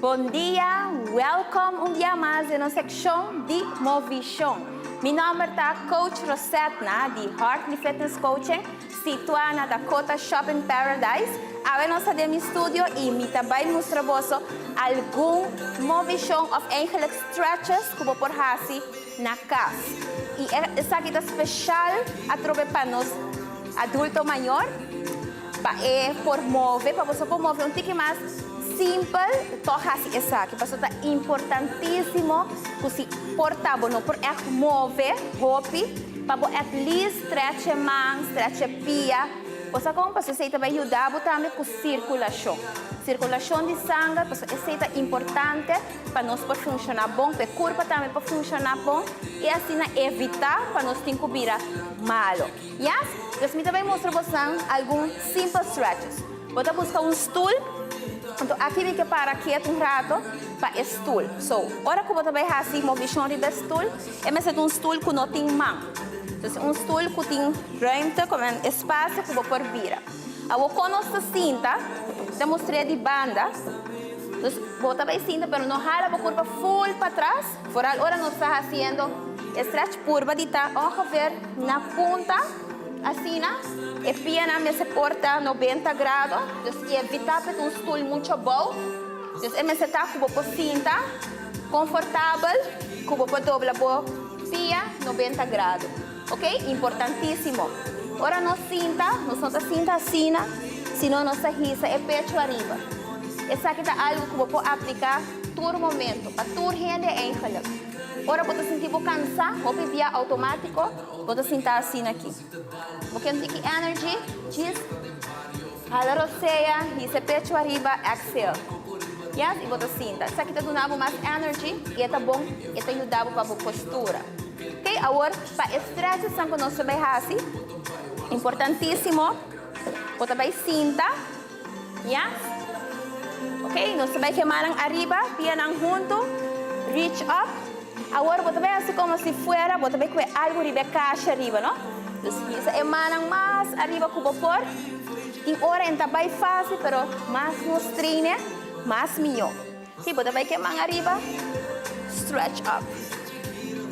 Bon dia, welkom un dia mas den nos seccion di Movishon. Mi nomber ta Coach Rosetna di Hartley Fitness Coaching. Situá na Dakota Shopping Paradise, awe nos ta den mi studio i mi ta bai mustra boso algun movishon òf eigenlijk stretches ku bo por hasi na kas. I esaki ta speshal atrobe pa nos adulto mayor pa e por move, pa boso por move un tiki mas simpel tòg hasi esaki. Pasobra ta importantísimo ku si por ta bo no por ègt move hopi, Pa bo at least stretch e man, stretch e pia. Bo sa kon? Pasobra esei ta bai yuda bo tambe ku sirkulashon. Sirkulashon di sanger, pasobra esei ta importante pa nos por funshoná bon, pa e kurpa tambe por funshoná bon i asina evitá pa nos tin ku bira malo. Ya? Dus mi ta bai mustra bosan algun simple stretches. Bo ta buska un stul, anto aki mi ke para ketu un rato pa e stul. So, ora ku bo ta bai hasi movishon riba e stul, E mester ta un stul ku no tin man. Entonces un stul ku tin ruimte, komo un espasio ku bo por bira. Awor kon nos ta sinta, ta mustr'é di banda. Dus bo ta bai sinta pero no hala bo kurpa ful patras, foral ora nos ta hasiendo e stretch purba di ta ongeveer na punta, asina. E pianan mester por ta nobenta grado, dus evitá pa e ta un stul mucho abou. Dus e mester ta ku bo por sinta konfortabel, ku bo por dobla bo pia nobenta grado. Ok, importantísimo. Ora nos sinta, nos no ta sinta asina, sino nos ta hisa e pecho ariba. Esaki ta algu ku bo por apliká tur momento, pa tur hende eigenlijk. Ora bo ta sinti bo kansá, hopi bia outomátiko bo ta sinta asina aki. Bo ke un tiki energy, djis hala rosea, hisa e pecho ariba, exhale. Yes, i bo ta sinta. Esaki ta duna bo mas energy i e ta bon, e ta yuda bo pa bo postura. Ok, awor pa e stretchesnan ku nos ta bai hasi, importantísimo, bo ta bai sinta, yes. Ok, nos ta bai ke mannan ariba, pianan huntu, reach up. Awor bo ta bai hasi komo si fuera bo ta bai kue algu riba e kasha riba, no? Dus hisa e mannan mas ariba ku bo por. Tin ora e no ta bai fásil, pero mas nos traine, mas mihó. Ok, bo ta bai ke man ariba, stretch up.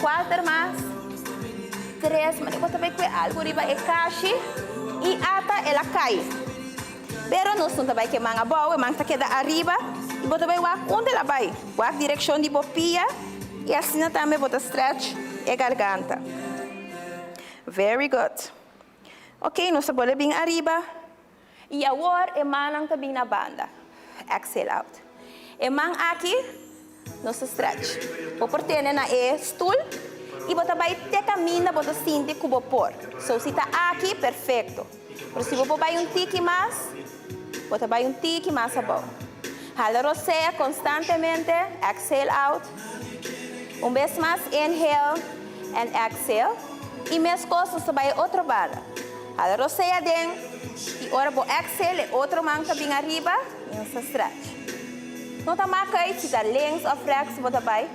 Kuater mas, tres mas, bo ta bai kue algu riba e kashi i ata el a kai. Pero nos no ta bai ke man abou, e man ta keda ariba i bo ta bai wak unda el a bai. Wak direkshon di bo pia i asina tambe bo ta stretch e garganta. Very good. Ok, nos ta bolbe bin ariba i awor e mannan ta bin na banda. Exhale out. E man aki nos ta stretch. Bo por tene na e stul i bo ta bai te kaminda bo ta sinti ku bo por. So si ta aki, perfekto. Pero si bo por bai un tiki mas, bo ta bai un tiki mas abou. Hala rosea konstantemente, exhale out. Un bes mas, inhale and exhale. I meskos nos ta bai e otro banda. Hala rosea den i ora bo exhale e otro man ta bin ariba i nos ta stretch. No ta mak uit si ta links of rechts bo ta bai.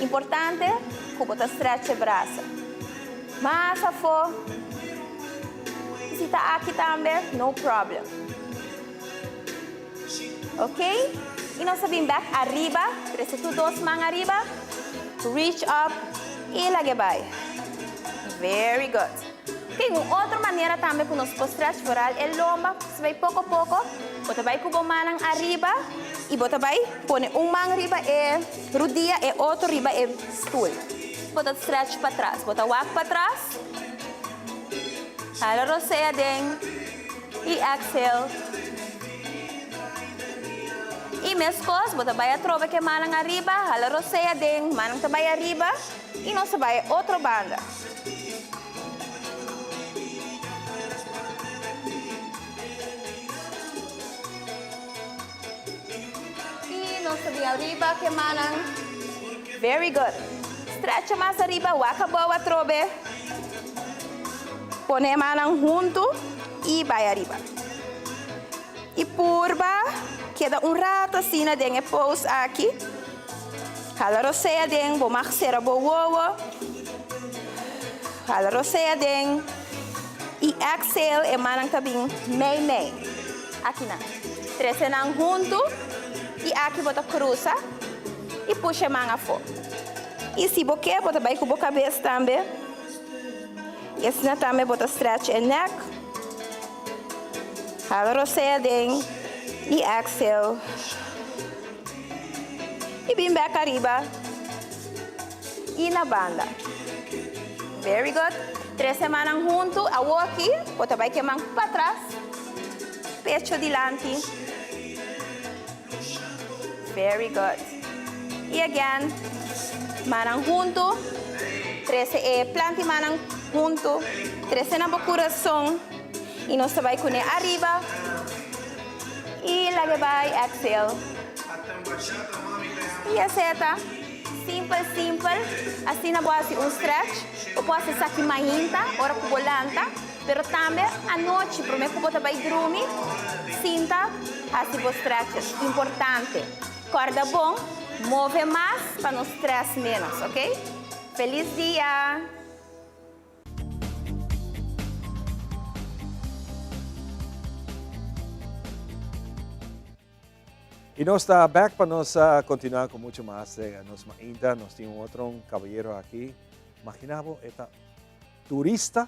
Importante ku bo ta stretch e brasa. Mas afó. Si ta aki tambe, no problem. Ok, i nos ta bin bek ariba, trese tur dos man ariba, reach up i lag'e bai. Very good. Ok, un otro manera tambe ku nos por stretch vooral e lomba, si bai poko poko, bo ta bai ku bo mannan ariba i bo ta bai pone un man riba e rudia, e otro riba e stoel. Bo ta stretch patras, bo ta wak patras. Hala rosea den y exhale. Y mescos bo ta bay atrobe ke mannan ariba, hala rosea den, mannan ta bay ariba y nos ta bay e otro banda. Y nos ta bin ariba ke mannan. Very good. Stretcha mas ariba, wak abou atrobe. Pone e mannan huntu y bai ariba. Y purba keda un rato asina den e pose aki. Hala rosea den, bo mag sera bo wowo. Hala rosea den y exhale e mannan ta bin mei mei. Akinan. Trese nan huntu y aki bo ta crusa y pusha e man afo. Y si bo ke bo ta bai cu bo cabes tambe. Y asina tambe bo ta stretch e nek. Hala rosea den y exhale. Y bin bek ariba y na banda. Very good. Trese mannan huntu. Awoki bo ta bai ke man patras. Pecho dilanti. Very good. Y again, mannan huntu. Trese e planti mannan huntu. Trese na bo curason. Y nos ta bai cune ariba. Y laga bai, exhale. Y esey ta. Simpel, simpel. Asina bo haci un stretch. Bo por haci esaki mainta, ora cu bo lanta. Pero tambe anochi, prome cu bo ta bai drumi, sinta haci bo stretches. Importante. Corda bon, move mas pa no stress menos, ok? Feliz dia! Y nos ta back pa nos continua cu mucho mas den nos mainta. Nos tin un otro caballero aki. Imagina bo, e ta turista,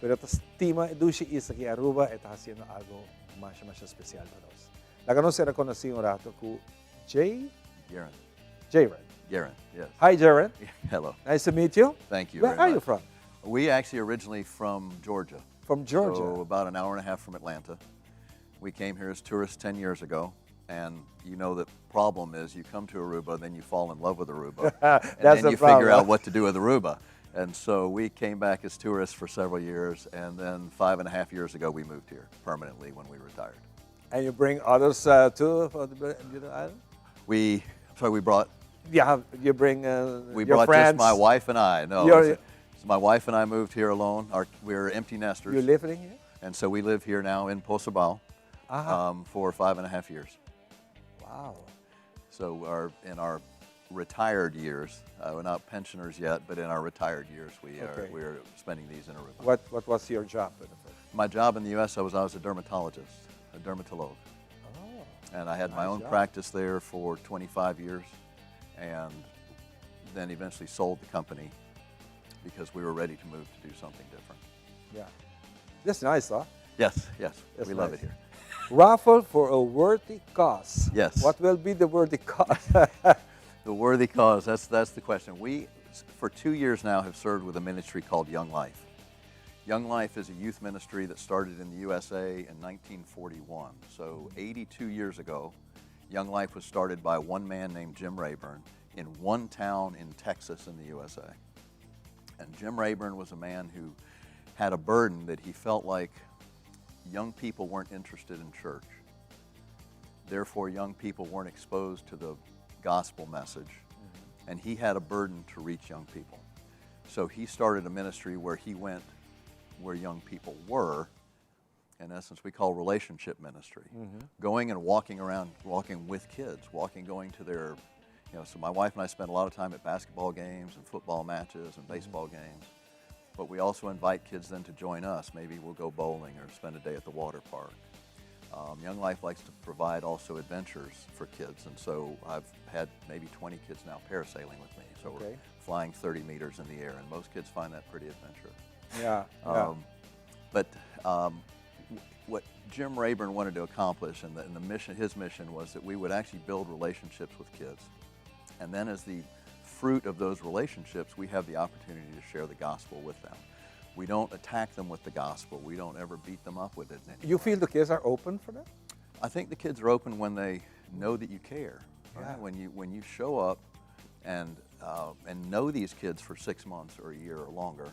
pero ta stima e dushi isla aki Aruba. E ta haciendo algo masha, masha especial pa nos. Laga nos ser reconoci un rato cu. Jay? Jaren. Jaren. Jaren, yes. Hi, Jaren. Hello. Nice to meet you. Thank you. Where are you from? We actually originally from Georgia. From Georgia. So about an hour and a half from Atlanta. We came here as tourists 10 years ago. And you know the problem is you come to Aruba, then you fall in love with Aruba. That's and then the you figure problem. out what to do with Aruba. And so we came back as tourists for several years, and then 5.5 years ago we moved here permanently when we retired. And you bring others too for the beautiful island? We, sorry, we brought Yeah, you bring We your brought friends. just my wife and I. No, so my wife and I moved here alone. We're empty nesters. You live in here? And so we live here now in Pos Abou Aha. for 5.5 years. Wow. So in our retired years, we're not pensioners yet, but in our retired years, we are spending these in Aruba. What was your job in the first? My job in the U.S., I was a dermatologist, a dermatolog. Oh, And I had my nice own job. practice there for 25 years, and then eventually sold the company because we were ready to move to do something different. Yeah. That's nice, huh? Yes, yes. That's we love nice. it here. Raffle for a worthy cause. Yes. What will be the worthy cause? The worthy cause, that's the question. We, for 2 years now, have served with a ministry called Young Life. Young Life is a youth ministry that started in the USA in 1941. So 82 years ago, Young Life was started by one man named Jim Rayburn in one town in Texas in the USA. And Jim Rayburn was a man who had a burden that he felt like young people weren't interested in church. Therefore, young people weren't exposed to the gospel message. And he had a burden to reach young people. So he started a ministry where he went where young people were. In essence, we call relationship ministry. Going and walking around, walking with kids, walking, going to their, you know, so my wife and I spend a lot of time at basketball games and football matches and baseball games. But we also invite kids then to join us. Maybe we'll go bowling or spend a day at the water park. Young Life likes to provide also adventures for kids, and so I've had maybe 20 kids now parasailing with me. So we're flying 30 meters in the air, and most kids find that pretty adventurous. But what Jim Rayburn wanted to accomplish, and his mission was that we would actually build relationships with kids, and then as the fruit of those relationships, we have the opportunity to share the gospel with them. We don't attack them with the gospel. We don't ever beat them up with it. In any You way. feel the kids are open for that? I think the kids are open when they know that you care. Right? When you show up and know these kids for 6 months or a year or longer,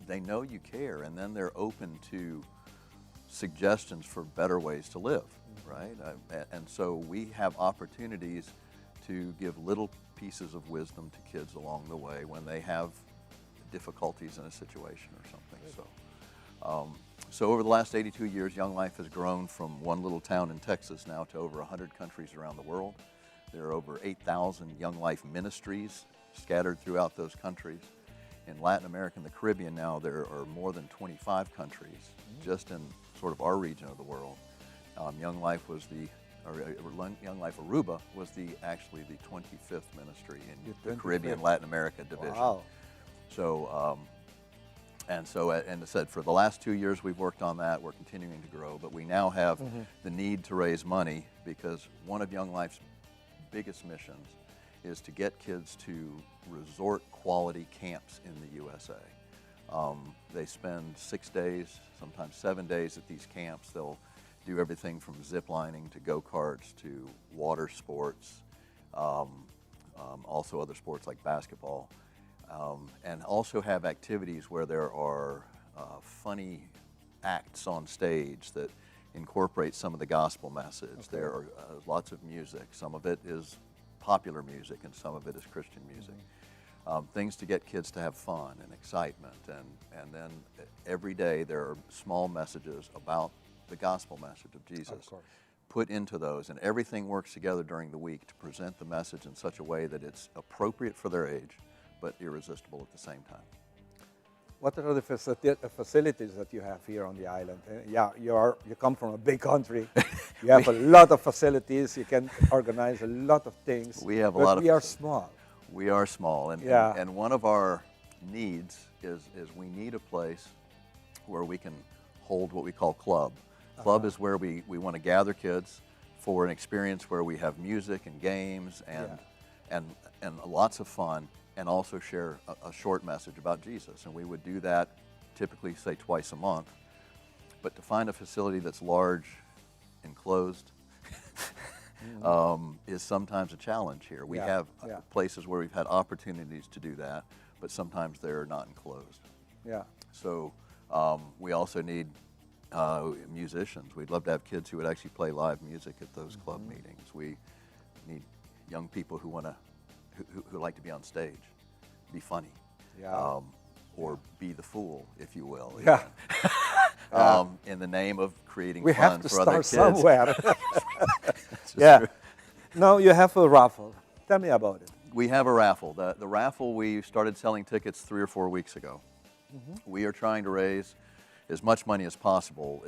they know you care, and then they're open to suggestions for better ways to live, right? And so we have opportunities to give little pieces of wisdom to kids along the way when they have difficulties in a situation or something. So over the last 82 years, Young Life has grown from one little town in Texas now to over 100 countries around the world. There are over 8,000 Young Life ministries scattered throughout those countries. In Latin America and the Caribbean now, there are more than 25 countries just in sort of our region of the world. Young Life was the, or Young Life Aruba was the actually the 25th ministry in The the Caribbean 25th. Latin America division. Wow. And I said, for the last 2 years we've worked on that. We're continuing to grow, but we now have the need to raise money because one of Young Life's biggest missions is to get kids to resort quality camps in the USA. They spend 6 days, sometimes 7 days at these camps. They'll do everything from zip lining to go-karts to water sports, also other sports like basketball, and also have activities where there are funny acts on stage that incorporate some of the gospel message. There are lots of music. Some of it is popular music and some of it is Christian music. Things to get kids to have fun and excitement, and then every day there are small messages about the gospel message of Jesus Of course. put into those, and everything works together during the week to present the message in such a way that it's appropriate for their age, but irresistible at the same time. What are the facilities that you have here on the island? Yeah, you come from a big country. You have a lot of facilities. You can organize a lot of things. We have a But lot of we are facilities. small. We are small, and one of our needs is we need a place where we can hold what we call club. Club is where we want to gather kids for an experience where we have music and games and, and, and lots of fun, and also share a, a short message about Jesus. And we would do that typically, say, twice a month. But to find a facility that's large, enclosed, is sometimes a challenge here. We have places where we've had opportunities to do that, but sometimes they're not enclosed. So we also need musicians. We'd love to have kids who would actually play live music at those club meetings. We need young people who want to, who, who like to be on stage, be funny, or be the fool, if you will. In the name of creating We fun have to for other start kids. somewhere. This is true. Now you have a raffle. Tell me about it. We have a raffle. The raffle, we started selling tickets 3 or 4 weeks ago. We are trying to raise as much money as possible.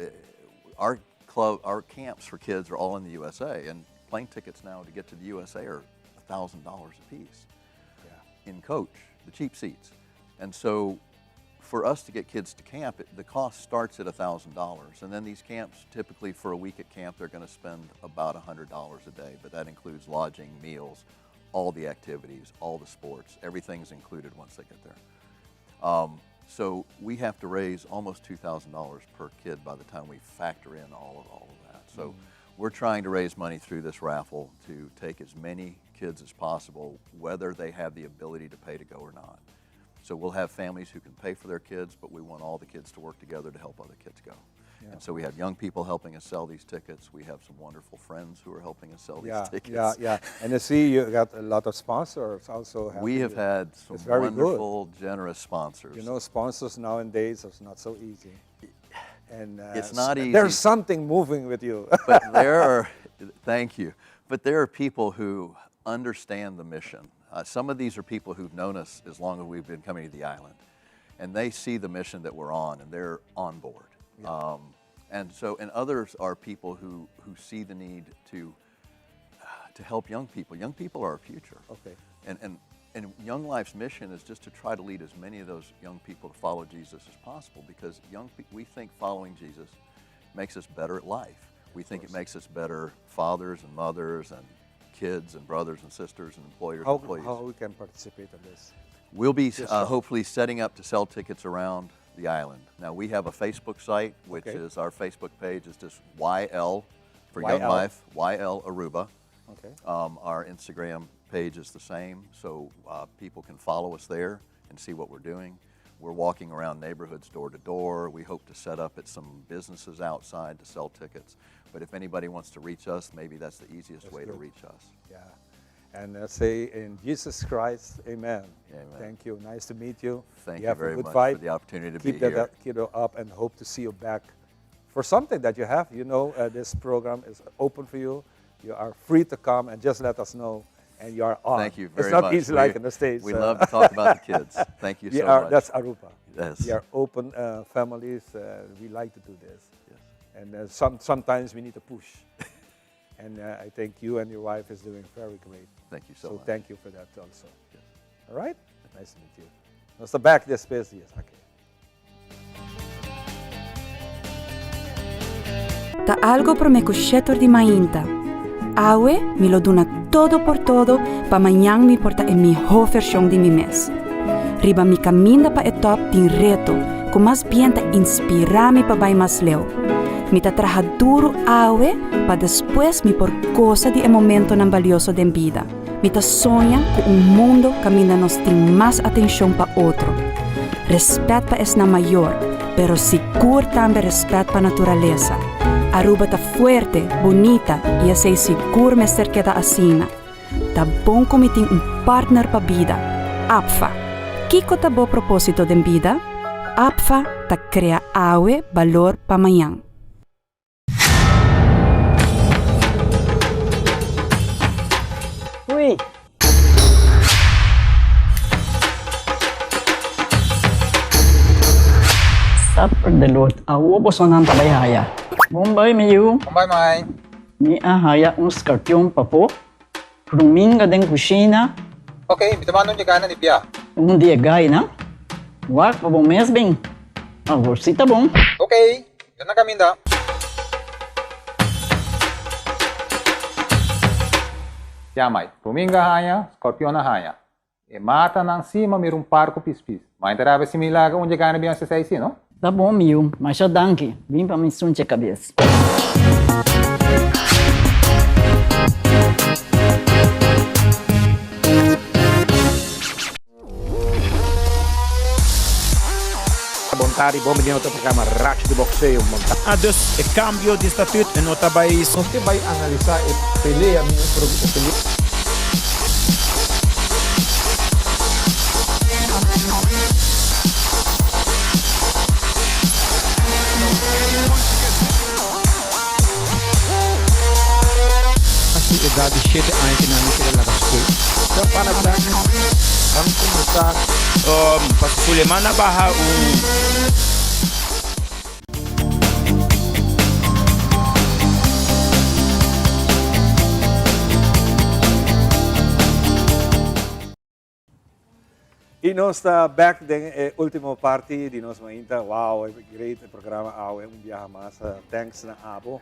Our club, our camps for kids are all in the USA, and plane tickets now to get to the USA are $1,000 a piece. In coach, the cheap seats. And so for us to get kids to camp, the cost starts at $1,000. And then these camps, typically for a week at camp, they're going to spend about $100 a day, but that includes lodging, meals, all the activities, all the sports, everything's included once they get there. So we have to raise almost $2,000 per kid by the time we factor in all of that. So we're trying to raise money through this raffle to take as many kids as possible, whether they have the ability to pay to go or not. So we'll have families who can pay for their kids, but we want all the kids to work together to help other kids go. And so we have young people helping us sell these tickets. We have some wonderful friends who are helping us sell these tickets. And I see you got a lot of sponsors also. We helping have you. had some It's very good. wonderful, generous sponsors. Sponsors nowadays is not so easy. And It's not easy. There's something moving with you. But there are, thank you. But there are people who understand the mission. Some of these are people who've known us as long as we've been coming to the island. And they see the mission that we're on, and they're on board. And others are people who see the need to help young people. Young people are our future. And Young Life's mission is just to try to lead as many of those young people to follow Jesus as possible, because we think following Jesus makes us better at life. We think it makes us better fathers and mothers and kids and brothers and sisters and employers How and employees. we can participate in this? We'll be Just so. hopefully setting up to sell tickets around the island. Now we have a Facebook site, which is our Facebook page is just YL for Young YL. Life, YL Aruba. Our Instagram page is the same, so people can follow us there and see what we're doing. We're walking around neighborhoods door to door. We hope to set up at some businesses outside to sell tickets. But if anybody wants to reach us, maybe that's the easiest That's way to good. reach us. Yeah. And let's say in Jesus Christ, amen. Amen. Thank you. Nice to meet you. Thank You you have a very good much fight. for the opportunity to Keep be that here. Keep it up and hope to see you back for something that you have. This program is open for you. You are free to come and just let us know. And you are on. Thank you It's very not much. easy like in the States. We love to talk about the kids. Thank you so much. That's Aruba. Yes. We are open families. We like to do this. Yes. And sometimes we need to push. And I think you and your wife is doing very great. Thank you so So much. thank you for that also. Yes. All right? Nice to meet you. Nos ta back despues di esaki. Ta algo prome cu shetor di mainta. Awe mi lo duna todo por todo pa mañan mi por ta e miho version di mi mes. Riba mi caminda pa e top tin reto cu mas bien ta inspira mi pa bay mas leu. Mi ta traha duro awe pa despues mi por goza di e momentonan balioso den bida. Mi ta soña cu un mundo caminda nos tin mas atencion pa otro. Respet pa esnan mayor, pero sigur tambe respet pa naturalesa. Aruba ta fuerte, bunita y esey sigur mester keda asina. Ta bon cu mi tin un partner pa bida, APFA. Kico ta bo proposito den bida? APFA ta crea awe balor pa mañan. Hui! Supper de Lord, awo bosonan ta bai haya. Bon bai mi yu. Bon bai mai. Mi a haya un skarpion papo, pruminga den kushina. Ok, mi ta manda un di gainan di bia. Un di e gainan? Wak pa bo mes bin. Awor si ta bon. Ok, mi ta na kaminda. Ya mai, Ruminga haña, Scorpion a haña. E matanan sí m'a mira un par ku pispis. Ma enter awe si mi laga un dje gana Beyoncé sa esei, no? Ta bon mi yu, masha danki. Bin pa mi sunche kabes. Bon tardi, bon bini na otro programa Racho di Boxeo. Ah, dus e cambio di statuut e no ta bay. Nos ke bay analisa e pelea mi e pelea. Su edad di shete aña ke nan a keda laga skol. Ban kuminsá. Pasobra Suleman a baha un. Y nos ta back den e ultimo parti di nos mainta. Wow, e great e programa awe un biaha mas. Thanks na abo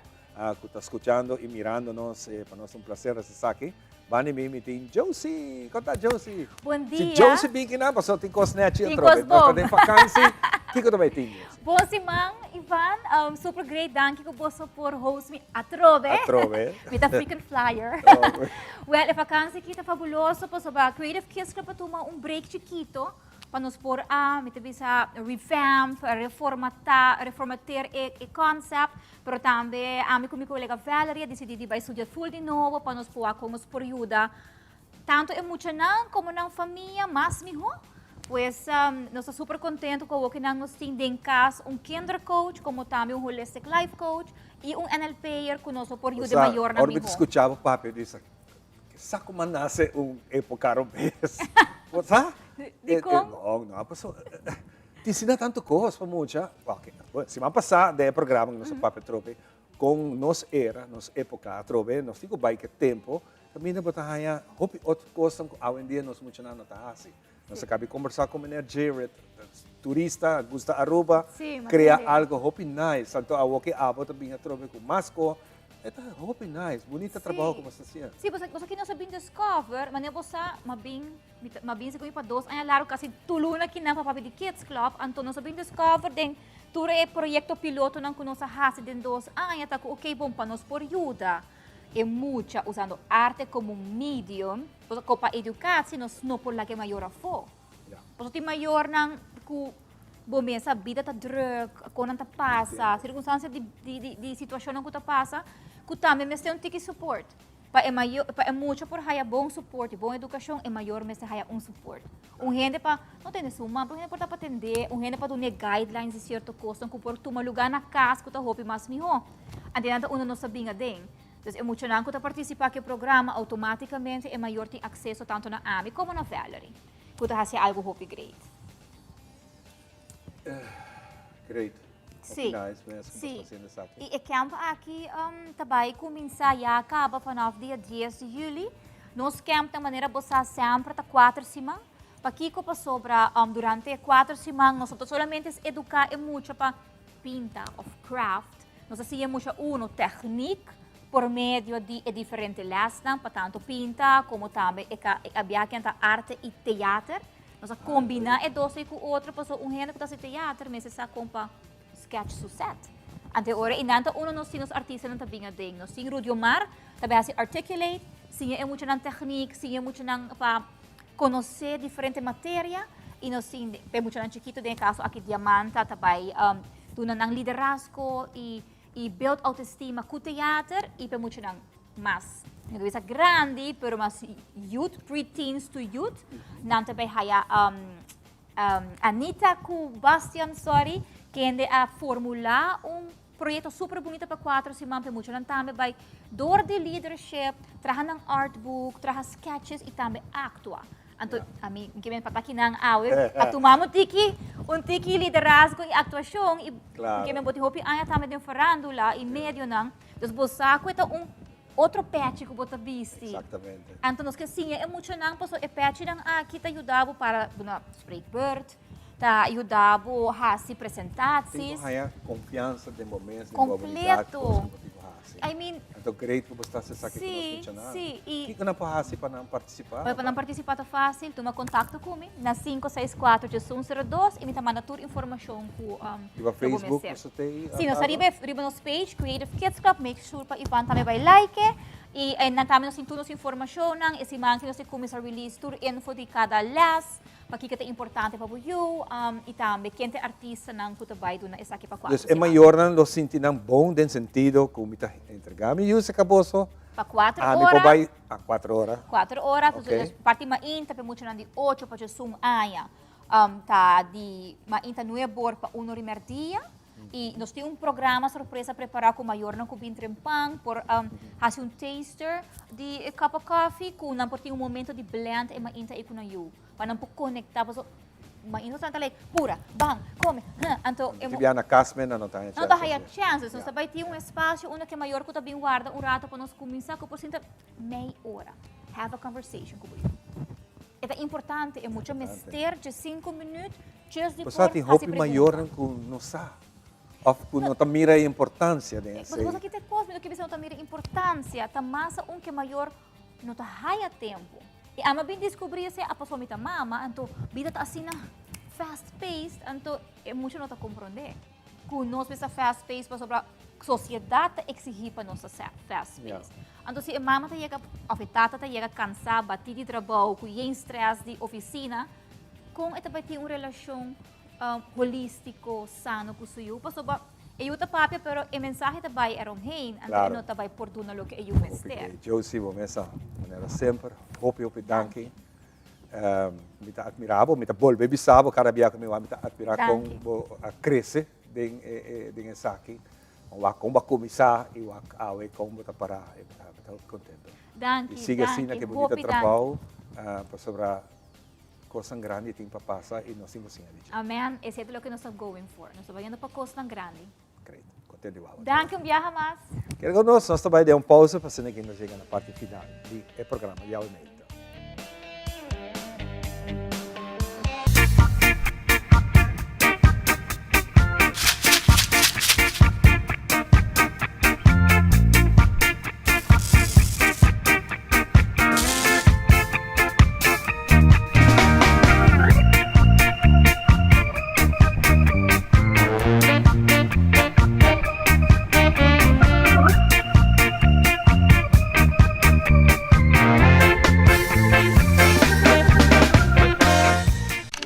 cu ta scuchando y mirando nos. Pa nos ta un placer esaki. Bani mi mi tin Josie. Con ta Josie? Bon Si dia. Josie bin kinan paso tin cos nechi Tin atrobe. cos Nos ta bon. den vakantie. Kico ta bay tin Josie? Bon siman Ivan. Super great danki cu boso por host mi atrobe. Atrobe. Mi ta freaking flyer. Oh. Well e vakantie aki ta fabuloso pasobra Creative Kids Club a tuma un break chikito pa nos por a mi ta bisa revamp, reformata, reformateer e e concept. Pero tambe ami ku mi kolega Valerie a disidí di bai studia ful di nobo pa nos por wak kon nos por yuda tantu e muchanan komo nan famia mas mihó. Pues nos ta super kontentu ku awoki nan nos tin den kas un kindercoach komo tambe un holistic life coach i un NLP'er ku nos lo por yuda e mayornan mihó. Ora mi ta skucha bo papia di sa ku mi a nase un epoka robes. Bo sa? Dikon? No, no, pasobra Tin asina tantu kos pa mucha. Ok, bueno, siman pasá den e programa ku nos a papia atrobe kon nos era, nos époka atrobe, nos tin ku bai ku e tempu, kaminda bo ta haña hopi otro kosnan ku awendia nos muchanan no ta hasi. Nos a kabi kombersá ku meneer Jared, turista, gusta Aruba, krea algu hopi nice. Anto awoki abo ta bin atrobe ku mas kos. E ta hopi nice, bunita trabou ku bo ta hasiendo. Sí, pasobra aki nos a bin discover, manera bo sa, m'a bin Mi ta, m'a binse ku mi pa dos aña largu kasi tur luna kinan pa papia di Kids Club, anto nos a bin discover den tur e proyekto pilotonan ku nos a hasi den dos aña ta ku okey bon pa nos por yuda e mucha usando arte komo un medium, pasobra ku pa eduká si nos no por laga e mayor afó. Pasobra tin mayornan ku bo mes sa bida ta druk, konan ta pasa, sirkunstansia di di di situashonnan ku ta pasa ku tambe mester un tiki support. Pa e mayor, pa e mucha por haya bon support y bon educacion, e mayor mester haya un support. Un hende pa, no tende su man, pero un hende por ta pa tende, un hende pa dun'e guidelines di cierto cosnan cu por tuma lugar na cas cu ta hopi mas miho. Anto nan ta unda nos ta bin aden. Dus e muchanan cu ta participa cu e programa, automaticamente e mayor tin acceso tanto na ami como na Valerie, cu ta haci algo hopi great. Great. Sí. Nice, mes, Sí. I e camp aki um, ta bai kuminsá ya kaba vanaf dia 10 di juli. Nos camp ta manera bo sa sempre ta 4 siman. Pakiko pasobra um, durante e 4 siman nos no ta solamente eduká e mucha pa pinta of craft. Nos ta siña e mucha uno techniek por medio di e diferente lesnan pa tanto pinta como tambe e ka e abiakinan ta arte i theater. Nos a kombiná e dos ei ku otro pasobra un hende ku ta hasi teater mester sa kon pa sketch su set. Ante ora i nan ta uno nos tin nos artistanan ta bin aden. Nos tin Rudy Omar ta bai hasi articulate, siña e muchanan teknik, siña e muchanan pa konosé diferente materia i nos tin pa e muchanan chikitu den e kaso aki Diamanta ta bai duna nan liderazgo i i build autoestima ku teater i pa e muchanan mas mi ta bisa grandi pero mas youth pre-teens to youth nan ta bay haya um, um, Anita ku Bastian sorry kende a formula un proyecto super bonito pa cuatro siman pe mucho nan tambe bay door di leadership traha nan art book traha sketches y tambe actua anto a mi ke men pata kinan awe a tuma un tiki un tiki liderazgo y actuacion y Claro. ke men boti hopi aña tambe den farandula y medio nan Dus bo sa ku e ta un otro pechi ku bo ta bisti. Exactamente. Anto nos ke siña e muchanan pasobra e pechinan aki ta yuda bo para duna spreekbeurt, ta yuda bo hasi presentaties. Tin ku haña konfiansa den bo mes, den bo abilidat, Kompleto. kos ku bo tin ku hasi. I mean, Anto great ku bo ta hasi esaki ku nos Sí, muchanan. sí, i- Kiko nan por hasi pa nan partisipá? Pa nan partisipá ta fásil, tuma kontakto ku mi na 564 8102 i mi ta manda tur informashon ku um, Riba lo bo Facebook mester. boso te Sí, nos ta riba, riba nos page, Creative Kids Club, make sure pa Ivan tambe bai like i nan tambe nos tin tur nos informashonnan, e siman aki nos ta kuminsá release tur info di kada lès. Pakiko ta importante pa bo yu i tambe ken ta e artistanan ku ta bai duna esaki pa kuater Dus e siman. mayornan lo sinti nan bon den sentido ku mi ta entregá mi yu serka boso, Pa kuater ami por ora. bai a kuater ora. Kuater ora, Ok. dus parti mainta pa e muchanan di ocho pa djesun aña ta di mainta nuebe or pa uno ri mèrdia. I nos tin un programa sorpresa prepará ku mayornan ku bin trempan por hasi un taster di e cup of coffee ku nan por tin un momento di blend e mainta ei ku nan yu. Pa nan por konektá paso mainta ta like pura, ban, kome, huh, anto e Ti bia na kas men nan no ta haña No ta chèns haña así. chèns, dus nos ta bai tin un espasio unda ku e mayor ku ta bin warda un rato pa nos kuminsá ku por sinta mei ora have a conversation ku bo yu. E ta importante, e mucha mester dje sinku minüt just di Bo por sa tin hasi hopi pregunta. mayornan ku no sa òf ku no ta mira e importansia den Pasobra esei. bo sa kita kos, mi no ke bisa no ta mira importansia, ta mas aun ke mayor no ta haya tempu. I ami a bin diskubrí esei a pasobra mi ta mama, anto bida ta asina fast paced, anto e mucha no ta komprondé ku nos mester fast paced pasobra sosiedat ta eksigí pa nos ta fast paced. Anto si e mama ta yega òf e tata ta yega kansá, batí di trabou, ku yen strès di ofisina, kon e ta bai tin un relashon holístiko, sano ku su yu? Pasobra e yu ta papia pero e mensahe ta bai eromheen, anto e no ta bai por duna loke e yu mester. Josie, bo mes a manera semper, hopi hopi danki. Mi ta admira bo, mi ta bolbe bisa bo kada bia ku mi wak, mi ta admira kon bo a krese den den esaki. Wak kon bo a kuminsá i wak awe kon bo ta pará. Mi ta hopi kontento. Danki, I sigui asina danki, ku e bunita hopi danki. trabou pasobra kosnan grandi tin pa pasa i nos tin ku siña di dje. Amen, esei ta loke nos ta going for. Nos ta bayendo pa kosnan grandi. Great. Konten di wou. Danki un biaha mas. Kere ku nos, nos ta bai den un pausa pa asina ki nos yega na parti final di e programa Yahweh Meita.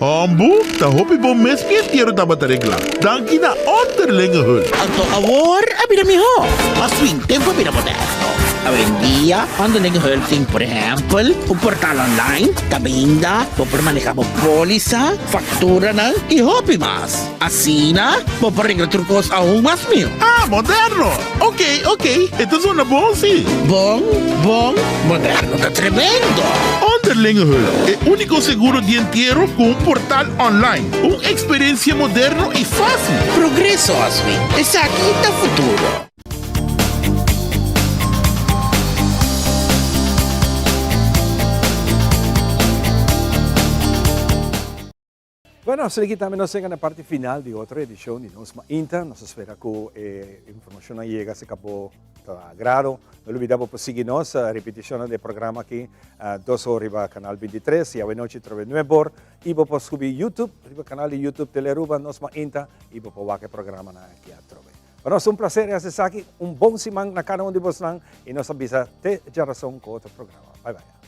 Hombu, ta hopi bon mes mi entiero tabata regla. Danki na Onderlinge Hulp. Anto awor a bira mihó. Mas fin tempu a bira moderno. Awendia Onderlinge Hulp tin por ehèmpel un portal online kaminda bo por maneha bo pólisa, fakturanan i hopi mas. Asina bo por regla tur kos aun mas mihó. Ah, moderno! Ok, ok, e ta zona bon si. Bon, bon, moderno ta tremendo! Onderlinge Hulp, e úniko seguro di entiero ku un portal online. Un eksperensia moderno i fásil. Progreso, Oswin. Esaki ta futuro. Bueno, asina aki tambe nos yega na parti final di otro edicion di Nos Mainta. Nos ta spera cu e informacionnan yega si cabo ta agrado. No lubida bo por sigui nos repeticionnan di e programa aki dos or riba canal 23 y awenochi trove nuebe or. Y bo por subi YouTube, riba canal di YouTube Telearuba Nos Mainta y bo por wak e programanan aki atrobe. Pa nos ta un placer e haci esaki. Un bon siman na cada un di bosnan y nos ta bisa te djarason cu otro programa. Bye bye.